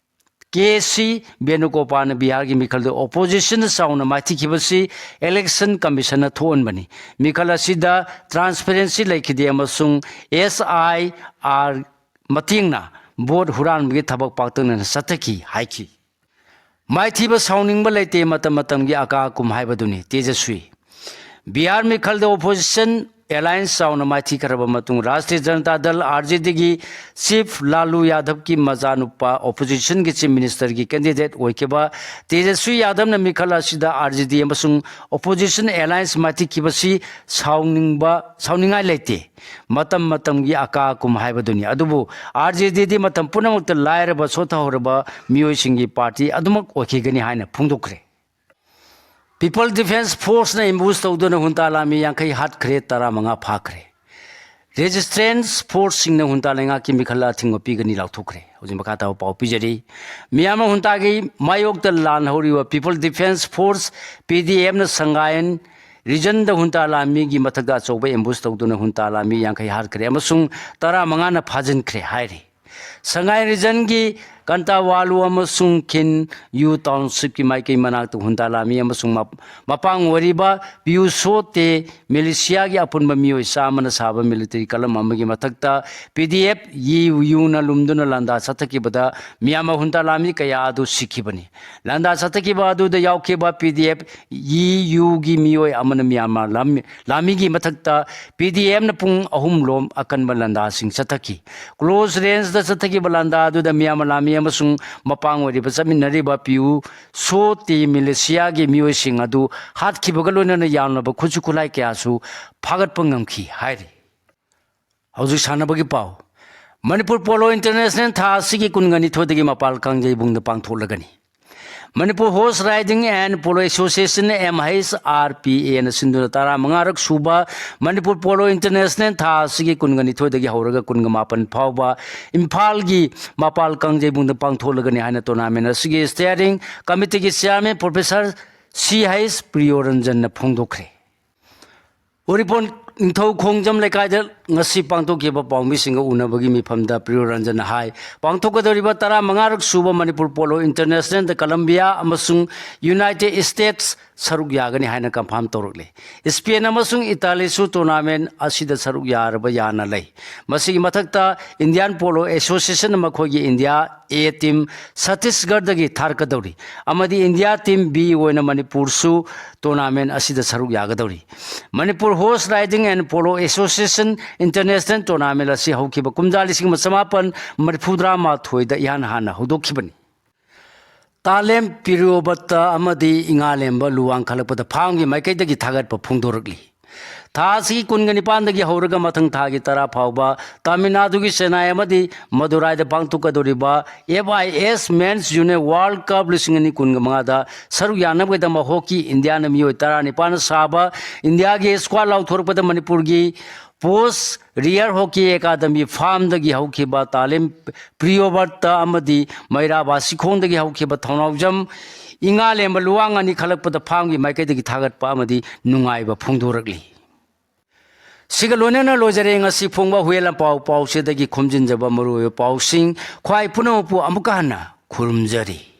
ꯀꯦ ꯁꯤ ꯕꯦꯅꯨꯒꯣꯄꯥꯜꯅ ꯕꯤꯍꯥꯔꯒꯤ ꯃꯤꯈꯜꯗ ꯑꯣꯄꯣꯖꯤꯁꯟꯅ ꯆꯥꯎꯅ ꯃꯥꯏꯊꯤꯈꯤꯕꯁꯤ ꯏꯂꯦꯛꯁꯟ ꯀꯃꯤꯁꯟꯅ ꯊꯣꯛꯍꯟꯕꯅꯤ꯫ ꯃꯤꯈꯜ ꯑꯁꯤꯗ ꯇ꯭ꯔꯥꯟꯁꯄꯦꯔꯦꯟꯁꯤ ꯂꯩꯈꯤꯗꯦ ꯑꯃꯁꯨꯡ ꯑꯦꯁ ꯑꯥꯏ ꯑꯥꯔ ꯃꯇꯦꯡꯅ ꯚꯣꯠ ꯍꯨꯔꯥꯟꯕꯒꯤ ꯊꯕꯛ ꯄꯥꯛꯇꯛꯅꯅ ꯆꯠꯊꯈꯤ ꯍꯥꯏꯈꯤ꯫ ꯃꯥꯏꯊꯤꯕ ꯁꯥꯎꯅꯤꯡꯕ ꯂꯩꯇꯦ, ꯃꯇꯝ ꯃꯇꯝꯒꯤ ꯑꯀꯥ ꯑꯀꯨꯝ ꯍꯥꯏꯕꯗꯨꯅꯤ꯫ ꯇꯦꯖꯁ꯭ꯋꯤ꯫ ꯕꯤꯍꯥꯔ ꯃꯤꯈꯜꯗ ꯑꯣꯄꯣꯖꯤꯁꯟ ꯑꯦꯂꯥꯌꯟꯁ ꯆꯥꯎꯅ ꯃꯥꯏꯊꯤꯈ꯭ꯔꯕ ꯃꯇꯨꯡ ꯔꯥꯁꯇ꯭ꯔꯤꯌ ꯖꯅꯇꯥ ꯗꯜ, ꯑꯥꯔ ꯖꯦ ꯗꯤꯒꯤ ꯆꯤꯐ ꯂꯥꯂꯨ ꯌꯥꯗꯕꯀꯤ ꯃꯆꯥꯅꯨꯄꯥ ꯑꯣꯄꯣꯖꯤꯁꯟꯒꯤ ꯆꯤꯐ ꯃꯤꯅꯤꯁꯇꯔꯒꯤ ꯀꯦꯟꯗꯤꯗꯦꯠ ꯑꯣꯏꯈꯤꯕ ꯇꯦꯖꯁ꯭ꯋꯤ ꯌꯥꯗꯕꯅ ꯃꯤꯈꯜ ꯑꯁꯤꯗ ꯑꯥꯔ ꯖꯦ ꯗꯤ ꯑꯃꯁꯨꯡ ꯑꯣꯄꯣꯖꯤꯁꯟ ꯑꯦꯂꯥꯌꯟꯁ ꯃꯥꯏꯊꯤꯈꯤꯕꯁꯤ ꯁꯥꯎꯅꯤꯡꯕ, ꯁꯥꯎꯅꯤꯡꯉꯥꯏ ꯂꯩꯇꯦ, ꯃꯇꯝ ꯃꯇꯝꯒꯤ ꯑꯀꯥ ꯑꯀꯨꯝ ꯍꯥꯏꯕꯗꯨꯅꯤ꯫ ꯑꯗꯨꯕꯨ ꯑꯥꯔ ꯖꯦ ꯗꯤꯗꯤ ꯃꯇꯝ ꯄꯨꯝꯅꯃꯛꯇ ꯂꯥꯏꯔꯕ, ꯁꯣꯠꯊꯍꯧꯔꯕ ꯃꯤꯑꯣꯏꯁꯤꯡꯒꯤ ꯄꯥꯔꯇꯤ ꯑꯗꯨꯃꯛ ꯑꯣꯏꯈꯤꯒꯅꯤ ꯍꯥꯏꯅ ꯐꯣꯡꯗꯣꯛꯈ꯭ꯔꯦ꯫ ꯄꯤꯄꯜ ꯗꯤꯐꯦꯟꯁ ꯐꯣꯔꯁꯅ ꯑꯦꯝꯕꯨꯁ ꯇꯧꯗꯨꯅ ꯍꯨꯟꯇꯥ ꯂꯥꯟꯃꯤ ꯌꯥꯡꯈꯩ ꯍꯥꯠꯈ꯭ꯔꯦ, ꯇꯔꯥꯃꯉꯥ ꯐꯥꯈ꯭ꯔꯦ꯫ ꯔꯦꯖꯤꯁꯇꯦꯟꯁ ꯐꯣꯔꯁꯁꯤꯡꯅ ꯍꯨꯟꯇꯥ ꯂꯩꯉꯥꯛꯀꯤ ꯃꯤꯈꯜ ꯑꯊꯤꯡꯕ ꯄꯤꯒꯅꯤ ꯂꯥꯎꯊꯣꯛꯈ꯭ꯔꯦ꯫ ꯍꯧꯖꯤꯛ ꯃꯈꯥ ꯇꯥꯕ ꯄꯥꯎ ꯄꯤꯖꯔꯤ꯫ ꯃꯤꯌꯥꯝꯃ ꯍꯨꯟꯇꯥꯒꯤ ꯃꯥꯌꯣꯛꯇ ꯂꯥꯟ ꯍꯧꯔꯤꯕ ꯄꯤꯄꯜ ꯗꯤꯐꯦꯟꯁ ꯐꯣꯔꯁ, ꯄꯤ ꯗꯤ ꯑꯦꯐꯅ ꯁꯉꯥꯏꯟ ꯔꯤꯖꯟꯗ ꯍꯨꯟꯇꯥ ꯂꯥꯟꯃꯤꯒꯤ ꯃꯊꯛꯇ ꯑꯆꯧꯕ ꯑꯦꯝꯕꯨꯁ ꯇꯧꯗꯨꯅ ꯍꯨꯟꯇꯥ ꯂꯥꯟꯃꯤ ꯌꯥꯡꯈꯩ ꯍꯥꯠꯈ꯭ꯔꯦ ꯑꯃꯁꯨꯡ ꯇꯔꯥꯃꯉꯥꯅ ꯐꯥꯖꯤꯟꯈ꯭ꯔꯦ ꯍꯥꯏꯔꯤ꯫ ꯁꯉꯥꯏ ꯔꯤꯖꯟꯒꯤ ꯀꯟꯇꯥꯋꯥꯂꯨ ꯑꯃꯁꯨꯡ ꯈꯤꯟ ꯌꯨ ꯇꯥꯎꯟꯁꯤꯞꯀꯤ ꯃꯥꯏꯀꯩ ꯃꯅꯥꯛꯇ ꯍꯨꯟꯇꯥ ꯂꯥꯟꯃꯤ ꯑꯃꯁꯨꯡ ꯃꯞ-, ꯃꯄꯥꯡ ꯑꯣꯏꯔꯤꯕ ꯄꯤꯌꯨ ꯁꯣꯇꯦ ꯃꯤꯂꯤꯁꯤꯌꯥꯒꯤ ꯑꯄꯨꯟꯕ ꯃꯤꯑꯣꯏ ꯆꯥꯝꯃꯅ ꯁꯥꯕ ꯃꯤꯂꯤꯇꯔꯤ ꯀꯂꯝ ꯑꯃꯒꯤ ꯃꯊꯛꯇ ꯄꯤ ꯗꯤ ꯑꯦꯐ ꯌꯨꯅ ꯂꯨꯝꯗꯨꯅ ꯂꯥꯟꯗꯥ ꯆꯠꯊꯈꯤꯕꯗ ꯃꯤꯌꯥꯝꯃ ꯍꯨꯟꯇꯥ ꯂꯥꯟꯃꯤ ꯀꯌꯥ ꯑꯗꯨ ꯁꯤꯈꯤꯕꯅꯤ꯫ ꯂꯥꯟꯗꯥ ꯆꯠꯊꯈꯤꯕ ꯑꯗꯨꯗ ꯌꯥꯎꯈꯤꯕ ꯄꯤ ꯗꯤ ꯑꯦꯐ ꯌꯨꯒꯤ ꯃꯤꯑꯣꯏ ꯑꯃꯅ ꯃꯤꯌꯥꯝꯃ ꯂꯥꯟꯃꯤ-, ꯂꯥꯟꯃꯤꯒꯤ ꯃꯊꯛꯇ ꯄꯤ ꯗꯤ ꯑꯦꯐꯅ ꯄꯨꯡ ꯑꯍꯨꯝ ꯂꯣꯝ ꯑꯀꯟꯕ ꯂꯥꯟꯗꯥꯁꯤꯡ ꯆꯠꯊꯈꯤ꯫ ꯀ꯭ꯂꯣꯖ ꯔꯦꯟꯖꯗ ꯆꯠꯊꯈꯤꯕ ꯂꯥꯟꯗꯥ ꯑꯗꯨꯗ ꯃꯤꯌꯥꯝꯃ ꯂꯥꯟꯃꯤ ꯑꯃꯁꯨꯡ ꯃꯄꯥꯡ ꯑꯣꯏꯔꯤꯕ ꯆꯠꯃꯤꯟꯅꯔꯤꯕ ꯄꯤꯌꯨ ꯁꯣ ꯇꯤ ꯃꯤꯂꯤꯁꯤꯌꯥꯒꯤ ꯃꯤꯑꯣꯏꯁꯤꯡ ꯑꯗꯨ ꯍꯥꯠꯈꯤꯕꯒ ꯂꯣꯏꯅꯅ ꯌꯥꯝꯂꯕ ꯈꯨꯠꯁꯨ ꯈꯨꯠꯂꯥꯏ ꯀꯌꯥꯁꯨ ꯐꯥꯒꯠꯄ ꯉꯝꯈꯤ ꯍꯥꯏꯔꯤ꯫ ꯍꯧꯖꯤꯛ ꯁꯥꯟꯅꯕꯒꯤ ꯄꯥꯎ꯫ ꯃꯅꯤꯄꯨꯔ ꯄꯣꯂꯣ ꯏꯟꯇꯔꯅꯦꯁꯅꯦꯜ ꯊꯥ ꯑꯁꯤꯒꯤ ꯀꯨꯟꯒ ꯅꯤꯊꯣꯏꯗꯒꯤ ꯃꯄꯥꯜ ꯀꯥꯡꯖꯩꯕꯨꯡꯗ ꯄꯥꯡꯊꯣꯛꯂꯒꯅꯤ꯫ Manipur horse riding and polo association, M H R P ꯑꯦꯅ ꯁꯤꯟꯗꯨꯅ ꯇꯔꯥꯃꯉꯥꯔꯛ ꯁꯨꯕ ꯃꯅꯤꯄꯨꯔ ꯄꯣꯂꯣ ꯏꯟꯇꯔꯅꯦꯁꯅꯦꯜ ꯊꯥ ꯑꯁꯤꯒꯤ ꯀꯨꯟꯒ ꯅꯤꯊꯣꯏꯗꯒꯤ ꯍꯧꯔꯒ ꯀꯨꯟꯒ ꯃꯥꯄꯟ ꯐꯥꯎꯕ ꯏꯝꯐꯥꯜꯒꯤ ꯃꯄꯥꯜ ꯀꯥꯡꯖꯩꯕꯨꯡꯗ ꯄꯥꯡꯊꯣꯛꯂꯒꯅꯤ ꯍꯥꯏꯅ ꯇꯣꯔꯅꯥꯃꯦꯟ ꯑꯁꯤꯒꯤ steering ꯀꯃꯤꯇꯤꯒꯤ chairman professor C H ꯄ꯭ꯔꯤꯌꯣꯔꯟꯖꯟꯅ ꯐꯣꯡꯗꯣꯛꯈ꯭ꯔꯦ꯫ ꯎꯔꯤꯄꯣꯟ ꯅꯤꯡꯊꯧ ꯈꯣꯡꯖꯝ ꯂꯩꯀꯥꯏꯗ ꯉꯁꯤ ꯄꯥꯡꯊꯣꯛꯈꯤꯕ ꯄꯥꯎꯃꯤꯁꯤꯡꯒ ꯎꯅꯕꯒꯤ ꯃꯤꯐꯝꯗ ꯄ꯭ꯔꯤꯌꯣ ꯔꯟꯖꯟꯅ ꯍꯥꯏ, ꯄꯥꯡꯊꯣꯛꯀꯗꯧꯔꯤꯕ ꯇꯔꯥꯃꯉꯥꯔꯛ ꯁꯨꯕ ꯃꯅꯤꯄꯨꯔ ꯄꯣꯂꯣ ꯏꯟꯇꯔꯅꯦꯁꯅꯦꯜꯗ ꯀꯂꯝꯕꯤꯌꯥ ꯑꯃꯁꯨꯡ ꯌꯨꯅꯥꯏꯇꯦꯗ ꯁ꯭ꯇꯦꯠꯁ ꯁꯔꯨꯛ ꯌꯥꯒꯅꯤ ꯍꯥꯏꯅ ꯀꯟꯐꯥꯝ ꯇꯧꯔꯛꯂꯤ꯫ ꯁ꯭ꯄꯦꯟ ꯑꯃꯁꯨꯡ ꯏꯇꯥꯂꯤꯁꯨ ꯇꯣꯔꯅꯥꯃꯦꯟ ꯑꯁꯤꯗ ꯁꯔꯨꯛ ꯌꯥꯔꯕ ꯌꯥꯅ ꯂꯩ꯫ ꯃꯁꯤꯒꯤ ꯃꯊꯛꯇ ꯏꯟꯗꯤꯌꯥꯟ ꯄꯣꯂꯣ ꯑꯦꯁꯣꯁꯤꯌꯦꯁꯟꯅ ꯃꯈꯣꯏꯒꯤ ꯏꯟꯗꯤꯌꯥ ꯑꯦ ꯇꯤꯝ ꯁꯠꯇꯤꯁꯒꯔꯗꯒꯤ ꯊꯥꯔꯛꯀꯗꯧꯔꯤ ꯑꯃꯗꯤ ꯏꯟꯗꯤꯌꯥ ꯇꯤꯝ ꯕꯤ ꯑꯣꯏꯅ ꯃꯅꯤꯄꯨꯔꯁꯨ ꯇꯣꯔꯅꯥꯃꯦꯟ ꯑꯁꯤꯗ ꯁꯔꯨꯛ ꯌꯥꯒꯗꯧꯔꯤ꯫ Manipur horse riding and polo association international tournament ꯑꯁꯤ ꯍꯧꯈꯤꯕ ꯀꯨꯝꯖꯥ ꯂꯤꯁꯤꯡ ꯑꯃ ꯆꯃꯥꯄꯟ ꯃꯔꯤꯐꯨꯇꯔꯥꯃꯥꯊꯣꯏꯗ ꯏꯍꯥꯟ ꯍꯥꯟꯅ ꯍꯧꯗꯣꯛꯈꯤꯕꯅꯤ꯫ ꯇꯥꯂꯦꯝ ꯄꯤꯔꯤꯌꯣꯕꯠꯇ ꯑꯃꯗꯤ ꯏꯉꯥꯂꯦꯝꯕ ꯂꯨꯋꯥꯡ ꯈꯜꯂꯛꯄꯗ ꯐꯥꯝꯒꯤ ꯃꯥꯏꯀꯩꯗꯒꯤ ꯊꯥꯒꯠꯄ ꯐꯣꯡꯗꯣꯔꯛꯂꯤ꯫ ꯊꯥ ꯑꯁꯤꯒꯤ ꯀꯨꯟꯒ ꯅꯤꯄꯥꯟꯗꯒꯤ ꯍꯧꯔꯒ ꯃꯊꯪ ꯊꯥꯒꯤ ꯇꯔꯥ ꯐꯥꯎꯕ ꯇꯥꯃꯤꯜ ꯅꯥꯗꯨꯒꯤ ꯆꯦꯟꯅꯥꯏ ꯑꯃꯗꯤ ꯃꯗꯨꯔꯥꯏꯗ ꯄꯥꯡꯊꯣꯛꯀꯗꯧꯔꯤꯕ ꯑꯦꯐ ꯑꯥꯏ ꯑꯦꯁ ꯃꯦꯟꯁ ꯖꯨꯅꯤꯌꯔ ꯋꯥꯔꯜꯗ ꯀꯞ ꯂꯤꯁꯤꯡ ꯑꯅꯤ ꯀꯨꯟꯒ ꯃꯉꯥꯗ ꯁꯔꯨꯛ ꯌꯥꯅꯕꯒꯤꯗꯃꯛ ꯍꯣꯀꯤ ꯏꯟꯗꯤꯌꯥꯅ ꯃꯤꯑꯣꯏ ꯇꯔꯥꯅꯤꯄꯥꯟꯅ ꯁꯥꯕ ꯏꯟꯗꯤꯌꯥꯒꯤ ꯁ꯭ꯀ꯭ꯋꯥꯗ ꯂꯥꯎꯊꯣꯔꯛꯄꯗ ꯃꯅꯤꯄꯨꯔꯒꯤ ꯄꯣꯁ ꯔꯤꯌꯔ ꯍꯣꯀꯤ ꯑꯦꯀꯥꯗꯃꯤ ꯐꯥꯝꯗꯒꯤ ꯍꯧꯈꯤꯕ ꯇꯥꯂꯤꯝ ꯄ꯭ꯔꯤꯌꯣꯕꯔꯇ ꯑꯃꯗꯤ ꯃꯩꯔꯥꯕ ꯁꯤꯈꯣꯡꯗꯒꯤ ꯍꯧꯈꯤꯕ ꯊꯧꯅꯥꯎꯖꯝ ꯏꯉꯥꯂꯦꯝꯕ ꯂꯨꯋꯥꯡ ꯑꯅꯤ ꯈꯜꯂꯛꯄꯗ ꯐꯥꯝꯒꯤ ꯃꯥꯏꯀꯩꯗꯒꯤ ꯊꯥꯒꯠꯄ ꯑꯃꯗꯤ ꯅꯨꯡꯉꯥꯏꯕ ꯐꯣꯡꯗꯣꯔꯛꯂꯤ꯫ ꯁꯤꯒ ꯂꯣꯏꯅꯅ ꯂꯣꯏꯖꯔꯦ ꯉꯁꯤ ꯐꯣꯡꯕ ꯍꯨꯌꯦꯟ ꯂꯥꯟꯄꯥꯎ ꯄꯥꯎꯆꯦꯗꯒꯤ ꯈꯣꯝꯖꯤꯟꯖꯕ ꯃꯔꯨꯑꯣꯏꯕ ꯄꯥꯎꯁꯤꯡ꯫ ꯈ꯭ꯋꯥꯏ ꯄꯨꯝꯅꯃꯛꯄꯨ ꯑꯃꯨꯛꯀ ꯍꯟꯅ ꯈꯨꯔꯨꯝꯖꯔꯤ꯫